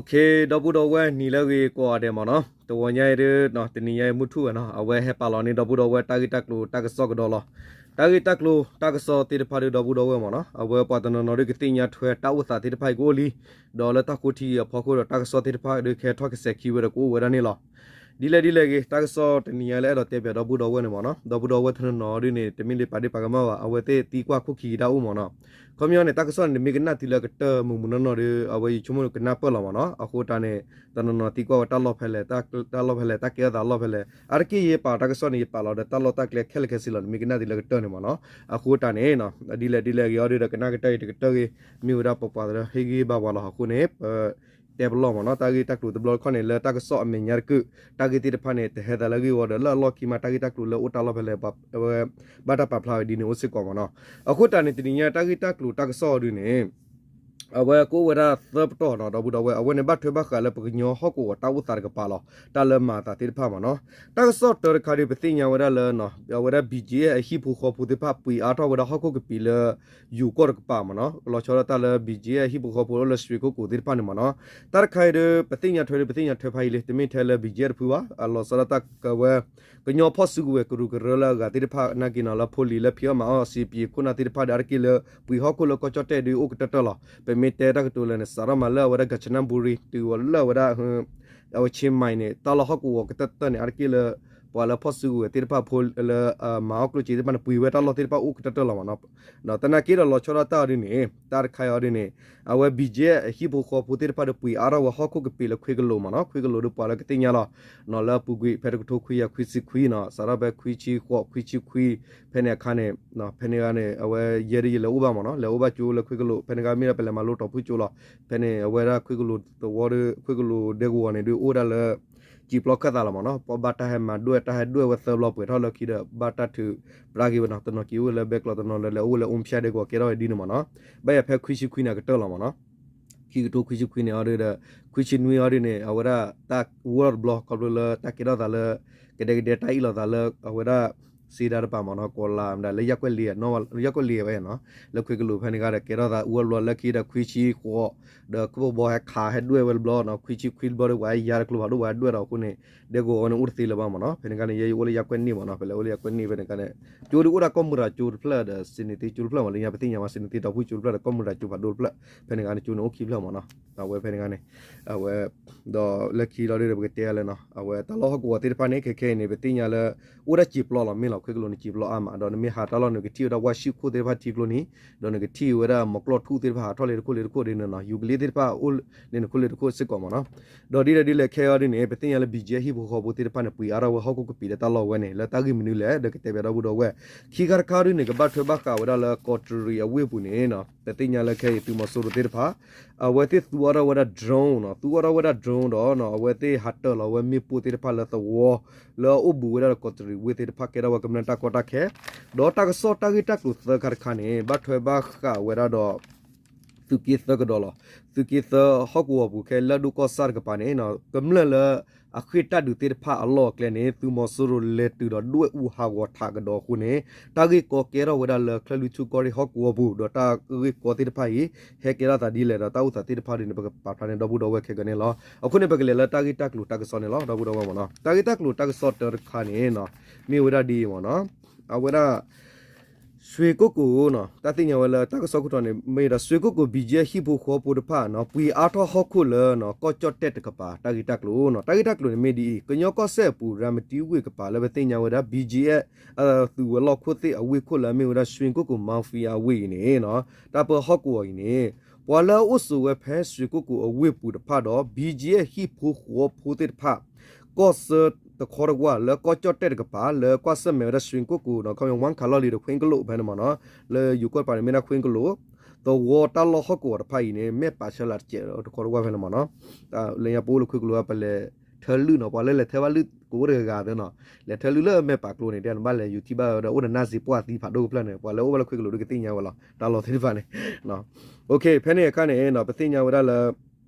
ခ့ ဒီပုၢ်ဒီဝဲၢ် နံၤလၢအဂ့ၤကိးဂၤဒဲးမ့ၢ်နီၤ, တဝီညါအံၤဒုး တနံၤညါအံၤ မုၢ်ထူၣ်ဝဲနီၤ, အဝဲဟဲပာ်လီၤန့ၢ် ဒီပုၢ်ဒီဝဲၢ် တၢ်ဂ့ၢ်တၢ်ကျိၤတၢ်ကစီၣ်ကဒီးလီၤ. တၢ်ဂ့ၢ်တၢ်ကျိၤတၢ်ကစီၣ်သ့ၣ်တဖၣ်ဒုး ဒီပုၢ်ဒီဝဲၢ်မ့ၢ်နီၤ, အဝဲပှၤတနီၤနီၤဒုးကသ့ၣ်ညါထွဲတၢ်အိၣ်သးသ့ၣ်တဖၣ်အံၤကအိၣ်လံ, ဒီးလၢတၢ်ဃိထံအဖီခိၣ်ဒီး တၢ်ကစီၣ်သ့ၣ်တဖၣ်ဒုးကဟဲထီၣ်ကစဲးခံဝဲဒီးကအိၣ်ဝဲဒၣ်န့ၣ်လီၤ. ဒ်လဲၣ်ဒ်လဲၣ်ဂ့ၤ တၢ်ကစီၣ်တနံၤညါလၢအဲၣ်ဒိးတဲပၠးဒီပုၢ်ဒီဝဲၢ်န့ၣ်မ့ၢ်နီၤ, ဒီပုၢ်ဒီဝဲၢ်တနီၤနီၤဒုးန့ၣ် တမ့ၢ်လၢပာ်ဒ့ၣ်ပာ်ကမၣ်ဘၣ်, အဝဲသ့ၣ်သံကွၢ်ခိၣ်ခံကတၢၢ်အိၣ်မ့ၢ်နီၤ. ခီပညီန့ၣ် တၢ်ကစီၣ်န့ၣ် တမ့ၢ်ကနၣ်တုၤလၢကတၢၢ်မုၢ်မုၢ်နီၢ်နီၢ်ဒီး အဝဲယဆိကမိၣ်ကနၢ်ပၢၢ်လီၤမ့ၢ်နီၤ. အဃိတၢ်န့ၣ် တနီၤနီၤသံကွၢ်ဝဲတၢ်လီၢ်ဖဲလဲၣ်, တၢ်လီၢ်ဖဲလဲၣ်, တၢ်ကဲထီၣ်သးလီၢ်ဖဲလဲၣ်, အါတက့ၢ်ယပာ်တၢ်ကစီၣ်န့ၣ် ယပာ်လီၤဒီးတၢ်လီၢ်တၢ်ကျဲခဲလၢာ်ခဲဆ့လီၤ, တမ့ၢ်ကနၣ်တုၤလၢကတၢၢ်န့ၣ်မ့ၢ်နီၤ. အဃိတၢ်န့ၣ် ဒ်လဲၣ်ဒ်လဲၣ်ဂ့ၤအီၤဒုးဒီး ကနၣ်ကတၢၢ်အံၤတကတၢၢ်ဂ့ၤ, မ့ၢ်ဝဲဒၣ်ပပှၤသရၢဟ့ၣ်ဂံၢ်ဘါပှၤလီၤ. အဃိန့ၣ် ပ တဲပလီၢ်မ့ၢ်နီၤ, တၢ်ဂ့ၢ်တၢ်ကျိၤတဘျီတခီၣ်န့ၣ် လၢတၢ်ကစီၣ်အမဲာ်ညါတကုာ် တၢ်ဂ့ၢ်သ့ၣ်တဖၣ်န့ၣ် တဟဲသးလၢအဂ့ၢ်ဝီဒီး လၢအလီၢ်ခံမး တၢ်ဂ့ၢ်တၢ်ကျိၤလၢအိၣ်တၢ်လီၢ်ဖဲလဲၣ် အဝဲ ဘၣ်တၢ်ပာ်ဖျါဝဲဒ်န့ၣ်အိၣ်စ့ၢ်ကီးမ့ၢ်နီၤ. အဃိတၢ်န့ၣ် တနံၤညါတၢ်ဂ့ၢ်တၢ်ကျိၤတၢ်ကစီၣ်အီၤဒုးန့ၣ် အဝဲကအိၣ်ဝဲဒၣ်သၢပတီၢ်နီၤ, ဒီပုၢ်ဒီဝဲၢ် အဝဲန့ၣ်ဘၣ်ထွဲဘၣ်ဃးလၢပကညီဟီၣ်ကဝီၤတၢ်အိၣ်သးတကပၤလီၤ, တၢ်လၢမၤအသးသ့ၣ်တဖၣ်မ့ၢ်နီၤ. တၢ်ကစီၣ်တၢတခါဒုး ပသ့ၣ်ညါဝဲဒၣ်လၢ အဝဲဒၣ် ဘံၣ်ကၠံၣ်အဲၣ် အဟံၣ်ဖိဃီဖိသ့ၣ်တဖၣ် ပှ့ၤအါထီၣ်ဝဲဒၣ်ဟီၣ်ခိၣ်ကပံာ်လၢ ယိၤကီၢ်တကပၤမ့ၢ်နီၤ, လီၤဆီဒၣ်တၢ်လၢ ဘံၣ်ကၠံၣ်အဲၣ် အဟံၣ်ဖိဃီဖိအိၣ်လၢ ရွှေကုက္ကို သ့ၣ်တဖၣ်န့ၣ်မ့ၢ်နီၤ. တၢ်တခါအံၤဒီး ပသ့ၣ်ညါထွဲဒီး ပသ့ၣ်ညါထွဲဖးယံာ်လံ, တမ့ၢ်ထဲလၢ ဘံၣ်ကၠံၣ်အဲၣ် တဖုဘၣ်, လီၤဆီဒၣ်တၢ်ကဝဲ ကညီဖီၣ်စုကဝဲၤကရူၢ်ကရၢလၢအဂၤသ့ၣ်တဖၣ် နာ်က့နီၤ လၢဖိလံၤလၢဖံးအီၣ်မၤအီၣ် စံပံခိၣ်နၢ်သ့ၣ်တဖၣ်ဒီး အါတက့ၢ်လၢ ပှ့ၤဟီၣ်ခိၣ်လၢကီၢ်ကၠီၣ်တဲၣ်ဒုးအိၣ်ကတၢၢ်တၢၢ်လီၤ. ပမ့ၢ်တဲတၢ်ကတိၤလၢန့ၣ် စးထီၣ်မးလၢအဝဲဒၣ် ကၠနဘူရံၤ တုၤဝဲလၢအဝဲဒၣ် အဝဲ ခ့မၢၣ် န့ၣ် တၢ်လီၢ်ဟီၣ်ကဝီၤကတၢၢ်တၢၢ်န့ၣ် အါတက့ၢ်လၢ ပှၤလၢဖီၣ်စုကဝဲၤသ့ၣ်တဖၣ်ဖိလၢ မၤအီၣ်ကျိၣ်စ့သ့ၣ်တဖၣ်န့ၣ် ပှ့ၤဝဲတၢ်လီၢ်သ့ၣ်တဖၣ်အိၣ်ကတၢၢ်တၢၢ်လီၤမ့ၢ်နီၤ. သနာ်က့ဒီးလီၤဆီဒၣ်တၢ်အီၤဒုးန့ၣ် တၢ်တခါအံၤအီၤဒုးန့ၣ် အဝဲ ဘံၣ်ကၠံၣ်အဲၣ် အဟံၣ်ဖိဃီဖိသ့ၣ်တဖၣ်ဒီး ပှ့ၤအါထီၣ်ဝဲဟီၣ်ခိၣ်ကပံာ်လၢခွ့ကလိာ်မ့ၢ်နီၤ, ခွ့ကလိာ်ဒီးပှၤလၢကသ့ၣ်ညါလီၤ နီၤ လၢအပူၤကွံာ် ဖဲတကထိခွံကယၤခွံဆံခွံနီၤ, စးထီၣ်ဖဲခွံဆံဃိး ခွံဆံခွံ ဖဲန့ၣ်အခါန့ၣ် ဖဲန့ၣ်ဂၤန့ၣ် အဝဲယဲဒ်ယလဲၤအိၣ်ဘၣ်မ့ၢ်နီၤ, လဲၤအိၣ်ဘၣ်ကၠိလၢခွ့ကလိာ် ဖဲန့ၣ်ဂၤမ့ၢ်ဒီးပလဲၤမၤလိတီၤဖုၣ်ကၠိလီၤ. ဖဲန့ၣ်အဝဲဒၣ်ခွ့ကလိာ်သဝီဒီး ခွ့ကလိာ်ဒဲကဝီၤန့ၣ်ဒုးအိၣ်ဝဲဒၣ်လၢ စံာ်ပျီခၢၣ်သးလီၤမ့ၢ်နီၤ, ပှၤဘၣ်တၢ်ဟဲမၤဒွဲၣ် တၢ်ဟဲဒွဲၣ်ဝဲသၢဘျီပှဲၤထီၣ်လၢခံဒီး ဘၣ်တၢ်ထုးပြါက့ၤဝဲနီၤ, တနီၤက့ၤအိၣ်လၢဘဲကျိး တနီၤလဲၤအိၣ်လၢအိၣ်ဖျဲၣ်ဒဲကဝီၤ ကဲထီၣ်ဝဲဒ်န့ၣ်မ့ၢ်နီၤ. ဘၣ်ယၤဖဲခွံဆံခွံန့ၣ်အကတၢၢ်လီၤမ့ၢ်နီၤ. ခံကထိခွံဆံခွံန့ၣ်အီၤဒုးဒီး ခွံဆံနွံအီၤဒုးန့ၣ် အဝဲဒၣ်တၢ်ဝီၢ်တဘျီ ခီဖျိလၢတၢ်ကဲထီၣ်သးလၢ ကဒဲကဒဲတၢ်အ့ၣ်လိာ်သးလၢအဝဲဒၣ် စ့ဒၣ်တပၤမ့ၢ်နီၤ, ကီၤလၤမတၤလၢယၢ်ကွဲၢ်လ့ၤ ယၢ်ကွဲၢ်လ့ၤဝဲနီၤ, လၢခွ့ကလိာ်ဖဲန့ၣ်ဂၤဒီး ကဲထီၣ်သးဝီၢ်တဘျီလၢခံဒီးခွံဆံဃိး ဒီးခိၣ်ဘီဟဲခးဟဲဒွဲၣ်ဝဲတဘျီနီၤ, ခွံဆံခွံတဘျီဒီး ပှၤဟဲယါတကျိဖးဒိၣ် ပှၤဟဲဒွဲၣ်ဒီးအဃိန့ၣ် ဒဲကဝီၤန့ၣ်အိၣ်တသ့လၢၤဘၣ်မ့ၢ်နီၤ. ဖဲန့ၣ်ဂၤန့ၣ် ယဲယအိၣ်လၢယၢ်ကွဲၢ်န့ၣ်မ့ၢ်နီၤ, ဖဲလဲၣ်အိၣ်လၢယၢ်ကွဲၢ်န့ၣ်ဖဲန့ၣ်ဂၤန့ၣ် ကၠိဒုးအိၣ်ဒၣ်ကီၢ်မုၢ်တၤကၠိတဖျၢၣ်ဒီး စံနံၤသ့ကၠိတဖျၢၣ်မ့ၢ် လၢညါပသ့ၣ်ညါမ့ၢ် စံနံၤသ့တီၤဖုၣ်ကၠိတဖျၢၣ်ဒီး ကီၢ်မုၢ်တၤကၠိဖးဒိၣ်တဖျၢၣ် ဖဲန့ၣ်ဂၤန့ၣ် ကၠိန့ၣ်အိၣ်ခံဖျၢၣ်မ့ၢ်နီၤ. အဝဲဖဲန့ၣ်ဂၤန့ၣ် အဝဲ ဒီးလၢခံလီၤဒုးဒီး ပကတဲလၢနီၤ အဝဲတၢ်လီၢ်ဟီၣ်ကဝီၤသ့ၣ်တဖၣ်န့ၣ် ခဲခဲအံၤန့ၣ် ပသ့ၣ်ညါလၢ အိၣ်ဒၣ်စံာ်ပျီလီၤ မ့ၢ်လီၤ ခွ့ကလိာ်န့ၣ် စံာ်ပျီအါမး ဒီးနမ့ၢ်ဟးတၢ်လီၢ်န့ၣ် ကထံၣ်ဝဲဒၣ်ဝၣ်ၡံၣ်ခိၣ်သ့ၣ်တဖၣ်ထံကျိနံၤ ဒီးနကထံၣ်ဝဲဒၣ်မီၤကျီၢ်ထူၣ်သ့ၣ်တဖၣ်ဟးထီၣ်လၢတခိၣ်လၢတခိၣ်ဒ်န့ၣ်နီၤ ယူၤကလ့သ့ၣ်တဖၣ်အိၣ် လၢနခိၣ်လၢတခိၣ်စ့ၢ်ကီးမ့ၢ်နီၤ. ဒီးဒ်လဲၣ်ဒ်လဲၣ်ခဲအံၤဒ်န့ၣ် ပသ့ၣ်ညါလၢ ဘံၣ်ကၠံၣ်အဲၣ် ဟံၣ်ဖိဃီဖိသ့ၣ်တဖၣ်န့ၣ် ပှ့ၤအါထီၣ်ဝဲဟီၣ်ခိၣ်ကပံာ်လၢတၢ်လီၢ်ဝဲန့ၣ် လၢတၢ်ဂ့ၢ်မနုၤလဲၣ် ဒီးကတဲဘၣ်ဒီပုၢ်ဒီဝဲၢ် ခံခါတခါဒ်န့ၣ် ကဘၣ်ထွဲဘၣ်ဃးဝဲဒၣ်လၢ ကီးတရံးအဝ့ၢ်အပူၤန့ၣ် ပသ့ၣ်ညါလၢခဲအံၤ သုးမီၤစိရိၤသ့ၣ်တဖၣ် အဝဲသ့ၣ်သူအါထီၣ်ဝဲဒၣ် drone နီၤ သူအါထီၣ်ဝဲဒၣ် drone ဒီး အဝဲသ့ၣ်ဟးတၢၢ်လီၤဝဲမ့ၣ်ပိၢ်သ့ၣ်တဖၣ်လၢသဝီ လၢအအိၣ်ဘူးဝဲဒၣ်ဒီးကီးတရံးဝ့ၢ်သ့ၣ်တဖၣ် ကဲထီၣ်ဝဲကမျၢၢ်တၢ်ကီတၢ်ခဲ ဒီးတၢ်ကစီၣ်တၢ်ဂ့ၢ်တၢ်ကျိၤသၢခါတခါန့ၣ် ဘၣ်ထွဲဘၣ်ဃးဝဲဒၣ်ဒီး သုးက့သၢကဒီးလီၤ. သုးက့သၢဟီၣ်ကဝီၤပူၤခဲလၢဒိၣ်ကီၢ်ဆၣ်တကပၤန့ၣ် ကမျၢၢ်လၢအဃ့ၢ်တၢ်ဒုးသ့ၣ်တဖၣ်အလီၢ်အကျဲန့ၣ် သုးမီၤစိရိၤလဲၤတုၤဒီးဒွဲၣ်အူဟးဂီၤထးကဒီးအဃိန့ၣ် တၢ်ဂ့ၢ်ကီကဲထီၣ်ဝဲဒၣ်လၢချၢၣ်လွံၢ်ထူၣ်ကီၢ်ရ့ၣ်ဟီၣ်ကဝီၤပူၤ ဒီးတၢ်ဂ့ၢ်ကီသ့ၣ်တဖၣ်အံၤ ဟဲကဲထီၣ်သးဒ်လဲၣ်ဒီးတၢ်အိၣ်သးသ့ၣ်တဖၣ်ဒ်န့ၣ် ပကပာ်ဖျါန့ၢ်ဒီပုၢ်ဒီဝဲၢ်ခဲကနံၣ်လီၤ. အဃိန့ၣ် ပကလဲၤလၢတၢ်ဂ့ၢ်တၢ်ကျိၤတၢ်ကစီၣ်န့ၣ်လီၤ ဒီပုၢ်ဒီဝဲၢ်မ့ၢ်နီၤ. တၢ်ဂ့ၢ်တၢ်ကျိၤတၢ်ကစီၣ်တၢတခါန့ၣ် မ့ၢ်ဝဲဒၣ်ဒ်အံၤမ့ၢ်နီၤ အဝဲဒၣ် ရွှေကုက္ကိုနီၤ တၢ်သ့ၣ်ညါဝဲလၢတၢ်ကစီၣ်ခိၣ်တီန့ၣ် မ့ၢ်ဒီး ရွှေကုက္ကို ဘံၣ်ကၠံၣ်အဲၣ် ဟံၣ်ဖိဃီဖိတဖၣ်နီၤ ပှ့ၤအါထီၣ်ဟီၣ်ခိၣ်လၢ ကီၢ်ကၠီၣ်တဲၣ်တကပၤ တၢ်ဂ့ၢ်တၢ်ကျိၤနီၤ. တၢ်ဂ့ၢ်တၢ်ကျိၤန့ၣ်မ့ၢ်ဒ်အံၤ ကညီကီၢ်စဲၣ်အပူၤ ရၤမတံဝ့ၢ်ကပၤလၢပသ့ၣ်ညါဝဲဒၣ် ဘံၣ်ကၠံၣ်အဲၣ် သုးဝဲၤလီၢ်ခိၣ်သ့ၣ်အဝ့ၢ်ခိၣ်လၢအမ့ၢ်ဝဲဒၣ် ရွှေကုက္ကို mafia အဝ့ၢ်အံၤန့ၣ်နီၤ တၢ်ပၢဟီၣ်ကဝီၤအံၤန့ၣ် ပှၤလၢအအိၣ်ဆိးဝဲဖဲ ရွှေကုက္ကို အဝ့ၢ်ပူၤတဖၣ်ဒီး ဘံၣ်ကၠံၣ်အဲၣ် ဟံၣ်ဖိဃီဖိသ့ၣ်တဖၣ် ကီၢ်ဆၢတခီတဝၢ်လၢကီၢ်ကၠီၣ်တဲၣ်တကပၤ လၢကွၢ်ဆၢၣ်မဲာ်ဝဲဒၣ် ရွှေကုက္ကိုနီၤ ခီပညီ ဝၣ်ခးလီၢ်လံၤဒီး ခွ့ကလိာ်ဖဲန့ၣ်မ့ၢ်နီၤ လၢယိၤကီၢ်တပၤန့ၣ်မ့ၢ်ဒၣ် ခွ့ကလိာ် သဝီတၢ်လီၢ်ဟီၣ်ကဝီၤတဖၣ်အံၤန့ၣ် မဲၢ်ပာ်ဆၢလၢ်တစဲးတခီတဝၢ်ဖဲန့ၣ်မ့ၢ်နီၤ လၢညါပအိၣ်လၢခွ့ကလိာ် ပလဲၤထၢလုၢ်နီၤ ပှၤလၢလဲၤထၢဘၣ်လုၢ်ကအိၣ်တဂၤဂၤသ့နီၤ လဲၤထၢလုၢ်လၢမဲၢ်ပာ်ကျိန့ၣ် တဲနဘၣ်လဲၤယူၤထံၣ်ဘၣ်ဝဲဒီး အိၣ်ဒီးနၢ်စ့ပှၢ်သံဖးဒိၣ်ကဖျၢၣ်န့ၣ် ပှၤလၢအိၣ်ဘၣ်လၢခွ့ကလိာ်ဒုးကသ့ၣ်ညါဝဲလီၤ တၢ်လီၢ်သ့ၣ်တဖၣ်န့ၣ် ဖဲန့ၣ်အခါန့ၣ် ပသ့ၣ်ညါဝဲဒၣ်လၢ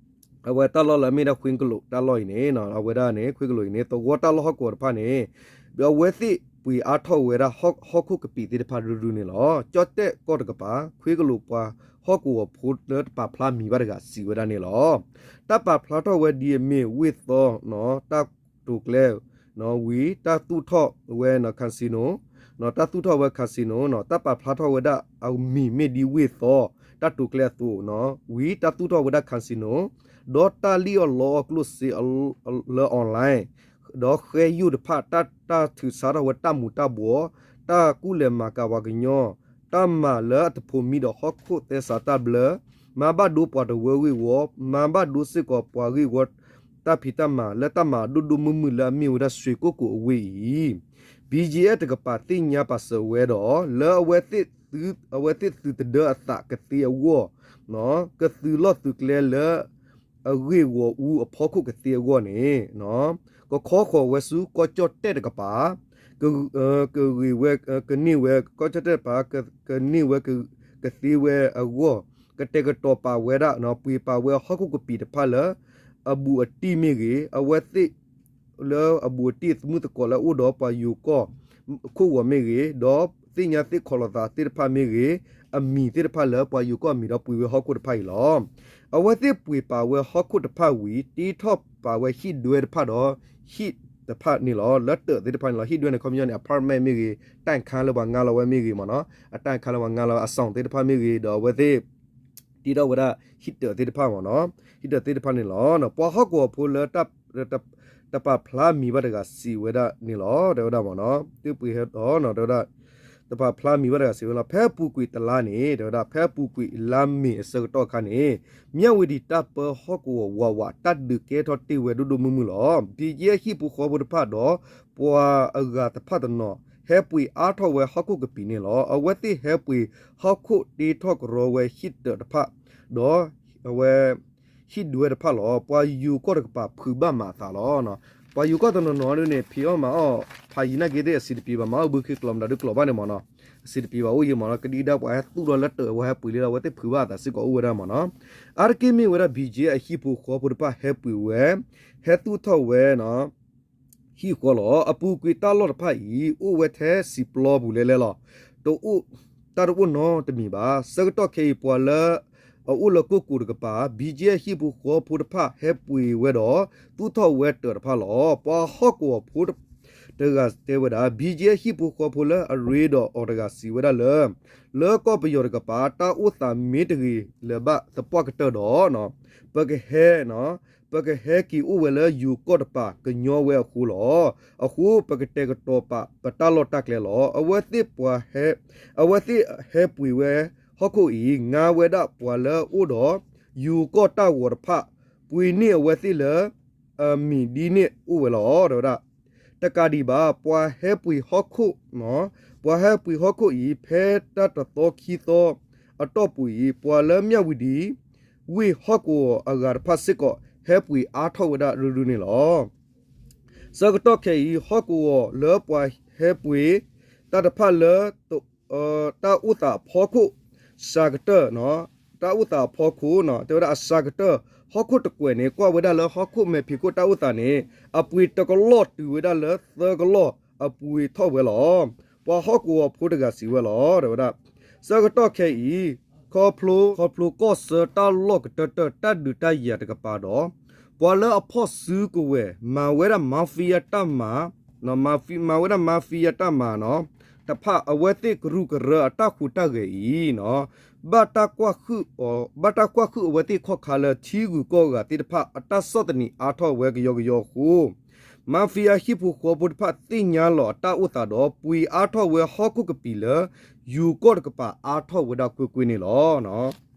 အဝဲတၢ်လီၢ်လၢအမ့ၢ်ဒၣ် ခွ့ကလိာ် တၢ်လီၢ်အံၤန့ၣ် အဝဲဒၣ်န့ၣ် ခွ့ကလိာ်အံၤန့ၣ် သဝီတၢ်လီၢ်ဟီၣ်ကဝီၤတဖၣ်န့ၣ် အဝဲသ့ၣ် ပှ့ၤအါထီၣ်ဝဲဒၣ်ဟီၣ်ခိၣ်ကပံာ်သ့ၣ်တဖၣ်ရုၢ်ရုၢ်န့ၣ်လီၤ. ကၠီၣ်တဲၣ်ကီၢ်တကပၤ ခွ့ကလိာ်ပှၤဟီၣ်ကဝီၤဖိလၢတပာ်ဖျါမံၤဘၣ်တဂၤစံးဝဲဒၣ်န့ၣ်လီၤ. တၢ်ပာ်ဖျါထီၣ်ဝဲဒ်အမ့ၢ်ဝ့ၢ်သီ တၢ်တိာ်ကျဲၤ ဝံၤ တၢ်သူၣ်ထီၣ်ဝဲ casino တၢ်သူၣ်ထီၣ်ဝဲ casino တၢ်ပာ်ဖျါထီၣ်ဝဲဒၣ်အမံၤမ့ၢ်ဒ်ဝ့ၢ်သီ တၢ်တိာ်ကျဲၤအသိး ဝံၤ တၢ်သူၣ်ထီၣ်ဝဲဒၣ် casino ဒီးတၢ်လံၣ်အီၣ်လီအီၣ်ကျိၣ်စ့လၢ online ဒီးဃဲယိၣ်တဖၣ် တၢ်ထုးဆါထီၣ်ဝဲတၢ်မူၤတၢ်ဘှီး, တၢ်ကူၣ်လဲၤမၤကၤပှၤကညီ, တၢ်မၤလၢအတဖိးမံဒီးဟီၣ်ခိၣ်သဲစးတၢ်ဘျၢ, မၤဘၣ်ဒိပှၤတဝၢဂ့ၢ်ဝီ, မၤဘၣ်ဒိစ့ၢ်ကီးပှၤဂ့ၢ်ဝီ တၢ်ဖံးတၢ်မၤလၢတၢ်မၤအဒိၣ်ဒိၣ်မုၢ်မုၢ်လၢအမ့ၢ်ဝဲဒၣ် ရွှေကုက္ကို အဝ့ၢ်အံၤ BGF တကပၤသ့ၣ်ညါပာ်စၢၤဝဲဒီး လၢ အဝဲသ့ၣ်သုးသဒၢအသးကသ့အဂီၢ်, ကသုးလီၢ်သုးကျဲလၢ အဂ့ၢ်ဂီၢ်အူအဖီခိၣ်ကသ့အဂီၢ်န့ၣ် ကခီဃီၤဝဲဆူကီၢ်ကၠီၣ်တဲၣ်တကပၤ, ကဂ့ၤဝဲ ကန့ၢ်ဝဲ ကီၢ်ကၠီၣ်တဲၣ်တကပၤ ကန့ၢ်ဝဲ ကသ့ဝဲအဂီၢ်, ကတဲာ်ကတီၤပာ်ဝဲဒၣ် ပှ့ၤပာ်ဝဲဟီၣ်ခိၣ်ကပံာ်တဖၣ်လၢ အဘူးအတံၢ်မ့ၢ်ဂ့ၤ, အဝဲသ့ၣ် လၢအဘူးအတံၢ်သမုၢ်သကိးလၢအအိၣ်ဒီးပှၤယိၤကီၢ်ခိၣ်ဂီၤမ့ၢ်ဂ့ၤ, ဒီးသ့ၣ်ညါသ့ၣ်ခီၣ်လိာ်သးသ့ၣ်တဖၣ်မ့ၢ်ဂ့ၤ, အမံၤသ့ၣ်တဖၣ်လၢပှၤယိၤကီၢ်အမံၤဒီးပှ့ၤဝဲဟီၣ်ခိၣ်တဖၣ်အံၤလီၤ. အဝဲသ့ၣ်ပှ့ၤပာ်ဝဲဟီၣ်ခိၣ်တဖၣ်ဝံၤ တ့ထီၣ်ပာ်ဝဲဟံၣ်ဒွဲတဖၣ်ဒီး ဟံၣ်တဖၣ်န့ၣ်လီၤ. လၢတၢးသ့ၣ်တဖၣ်န့ၣ်လီၤ. ဟံၣ်ဒွဲန့ၣ် ခီပညီန့ၣ် apartment မ့ၢ်ဂ့ၤ, တၢ်ခါလၢပှၤငါလီၤဝဲမ့ၢ်ဂ့ၤမ့ၢ်နီၤ, အတၢ်ခါလၢပှၤငါလီၤဝဲ အဆောင် သ့ၣ်တဖၣ်မ့ၢ်ဂ့ၤ, ဒီးအဝဲသ့ၣ် တ့ထီၣ်ဝဲဒၣ်ဟံၣ်တၢးသ့ၣ်တဖၣ်မ့ၢ်နီၤ, ဟံၣ်တၢးသ့ၣ်တဖၣ်န့ၣ်လီၤ. ပှၤဟီၣ်ကဝီၤဖိလၢ တပာ်ဖျါမံၤဘၣ်တဂၤစံးဝဲဒၣ်န့ၣ်လီၤ. တဲဝဲဒၣ်မ့ၢ်နီၤ, သုပှ့ၤဟဲဒီး တဲဝဲဒၣ် တပာ်ဖျါမံၤဘၣ်တဂၤစံးဝဲလီၤ. ဖဲအပူၤကွံာ်တလါန့ၣ် တဲဝဲဒၣ် ဖဲအပူၤကွံာ်လါမ့ၤအဆၢကတီၢ်အခါန့ၣ် မၠၣ်ဝတံၤတၢ်ပၢဟီၣ်ကဝီၤဝးဝး တၢ်ဒုးကဲထီၣ်တ့ၢ်ဝဲဒိၣ်ဒိၣ်မုၢ်မုၢ်လီၤ. ဘံကဲဟံၣ်ဖိဃီဖိတဖၣ်ဒီး ပှၤအဂၤတဖၣ်တနီၤ ဟဲပှ့ၤအါထီၣ်ဝဲဟီၣ်ခိၣ်ကပံာ်န့ၣ်လီၤ. အဝဲသ့ၣ်ဟဲပှ့ၤဟီၣ်ခိၣ်တ့ထီၣ်ကရီဝဲဟံၣ်တၢးတဖၣ် ဒီးအဝဲ ဟံၣ်ဒွဲတဖၣ်လီၤ. ပှၤယိၤကီၢ်တကပၤဖုးဘၣ်မၤအသးလီၤ. ပှၤယိၤကီၢ်တနီၤနီၤဒ်န့ၣ် ဖံးအီၣ်မၤအီၣ် ဖးယံၤနာ်က့သ့ၣ်အဆံးတပံၤဘၣ်, မၤအီၣ်ဘုခ့ကျိာ်မတၤဒုးကျိာ်ဘၣ်န့ၣ်မ့ၢ်နီၤ, အဆံးတပံၤဘၣ်အိၣ်ယံၤမ့ၢ်နီၤ, ကဒံကဒါပှၤဟဲသူၣ်ထီၣ်လၢတၢး ပှၤဟဲပှ့ၤလံဒီး အဝဲသ့ၣ်ဖုးဘၣ်အသးစ့ၢ်ကီးအိၣ်ဝဲဒၣ်မ့ၢ်နီၤ. အါတက့ၢ်မ့ၢ်ဝဲဒၣ် ဘံကဲအဟံၣ်ဖိဃီဖိတဖၣ်ဟဲပှ့ၤဝဲ ဟဲသူၣ်ထီၣ်ဝဲ ဟံၣ်ဃီလီၤ. အပူၤကွံာ်တၢ်လီၢ်တဖၣ်အံၤ အိၣ်ဝဲထဲစံာ်ပျီပူၤလဲလဲလီၤ. တအိၣ် တၢ်တအိၣ်နီတမံၤဘၣ်. ဆၢကတီၢ်ခဲအံၤ ပှၤလၢအအိၣ်လၢကိၢ်ကိၤတကပၤ ဘံကဲဟံၣ်ဖိဃီဖိတဖၣ် ဟဲပှ့ၤဝဲဒီး သူၣ်ထီၣ်ဝဲတၢးတဖၣ်လီၤ. ပှၤဟီၣ်ကဝီၤဖိတဂၤတဲဝဲဒၣ် ဘံကဲဟံၣ်ဖိဃီဖိလၢအရ့ဒီးအီၤတဂၤစံးဝဲဒၣ်လၢ လၢကီၢ်ပယီၤတကပၤ တၢ်အိၣ်သးမ့ၢ်တဂ့ၤလၢၤဘၣ်သပှၢ်ကတၢၢ်ဒီး ပကဟဲ ပကဟဲက့ၤအိၣ်ဝဲလၢယိၤကီၢ်တကပၤကညီဝဲအဃိလီၤ. အဃိ ပကတဲာ်ကတီၤပာ်ပတၢ်လီၢ်တၢ်ကျဲလီၤ. အဝဲသ့ၣ်ပှၤဟဲ အဝဲသ့ၣ်ဟဲပှ့ၤဝဲဟီၣ်ခိၣ်အံၤ ငါဝဲဒၣ်ပှၤလၢအအိၣ်ဒီးယိၤကီၢ်တၢ်ဂီၤတဖၣ် ပှ့ၤန့ၢ်အဝဲသ့ၣ်လၢ အမံၤဒ်န့ၣ်အိၣ်ဝဲလီၤ တဲဝဲဒၣ်. တကးဒံးဘၣ် ပှၤဟဲပှ့ၤဟီၣ်ခိၣ် ပှၤဟဲပှ့ၤဟီၣ်ခိၣ်အံၤ ဖဲတၢ်တသီခံသီအတီၢ်ပူၤအံၤ ပှၤလၢမၠၣ်ဝတံၤ ဝ့ၢ်ဟီၣ်ကဝီၤအဂၤတဖၣ်စ့ၢ်ကီး ဟဲပှ့ၤအါထီၣ်ဝဲဒၣ်ရုၢ်ရုၢ်န့ၣ်လီၤ. ဆၢကတီၢ်ခဲအံၤ ဟီၣ်ကဝီၤလၢပှၤဟဲပှ့ၤ တၢ်တဖၣ်လၢ တၢ်အိၣ်သးအဖီခိၣ် စှၤကတၢၢ် တၢ်အိၣ်သးအဖီခိၣ် တဲဝဲဒၣ်အစှၤကတၢၢ် ဟီၣ်ခိၣ်တကွဲးန့ၣ် ကွၢ်ဝဲဒၣ်လၢဟီၣ်ခိၣ်မဲာ်ဖံးခိၣ်တၢ်အိၣ်သးန့ၣ် အပှ့ၤတကလီၢ်တုၤဝဲဒၣ်လၢသၢကလီၢ်အပှ့ၤထီၣ်ဝဲလီၤ. ပှၤဟီၣ်ကဝီၤဖိတဂၤစံးဝဲလီၤ တဲဝဲဒၣ်. ဆၢကတီၢ်ခဲအံၤ ခီဖျိ ခီဖျိကီၢ်ဆၢတၢ်လီၢ်ကတၢၢ်တၢၢ် တၢ်ဒုးတၢ်ယၤတကပၤဒီး ပှၤလၢအဖီၣ်စုကဝဲၤ မၤဝဲဒၣ် mafia တၢ်မၤ မၤဝဲဒၣ် mafia တၢ်မၤ တဖၣ် အဝဲသ့ၣ်ကရူၢ်ကရၢအတၢ်ဟူးတၢ်ဂဲၤအံၤ ဘၣ်တၢ်ကွၢ်ဃုာ်အဝဲသ့ၣ်ခီၣ်ခါလၢ ထံဂုၤကီၢ်ဂၤသ့ၣ်တဖၣ် အတၢ်ဆီၣ်သနံးအါထီၣ်ဝဲကယီကယီအဃိ mafia ဟံၣ်ဖိဃီဖိတဖၣ်သ့ၣ်ညါလီၤအတၢ်အိၣ်သးဒီး ပှ့ၤအါထီၣ်ဝဲဟီၣ်ခိၣ်ကပံာ်လၢ ယိၤကီၢ်တကပၤအါထီၣ်ဝဲဒၣ်ကွ့ၢ်ကွ့ၢ်န့ၣ်လီၤ.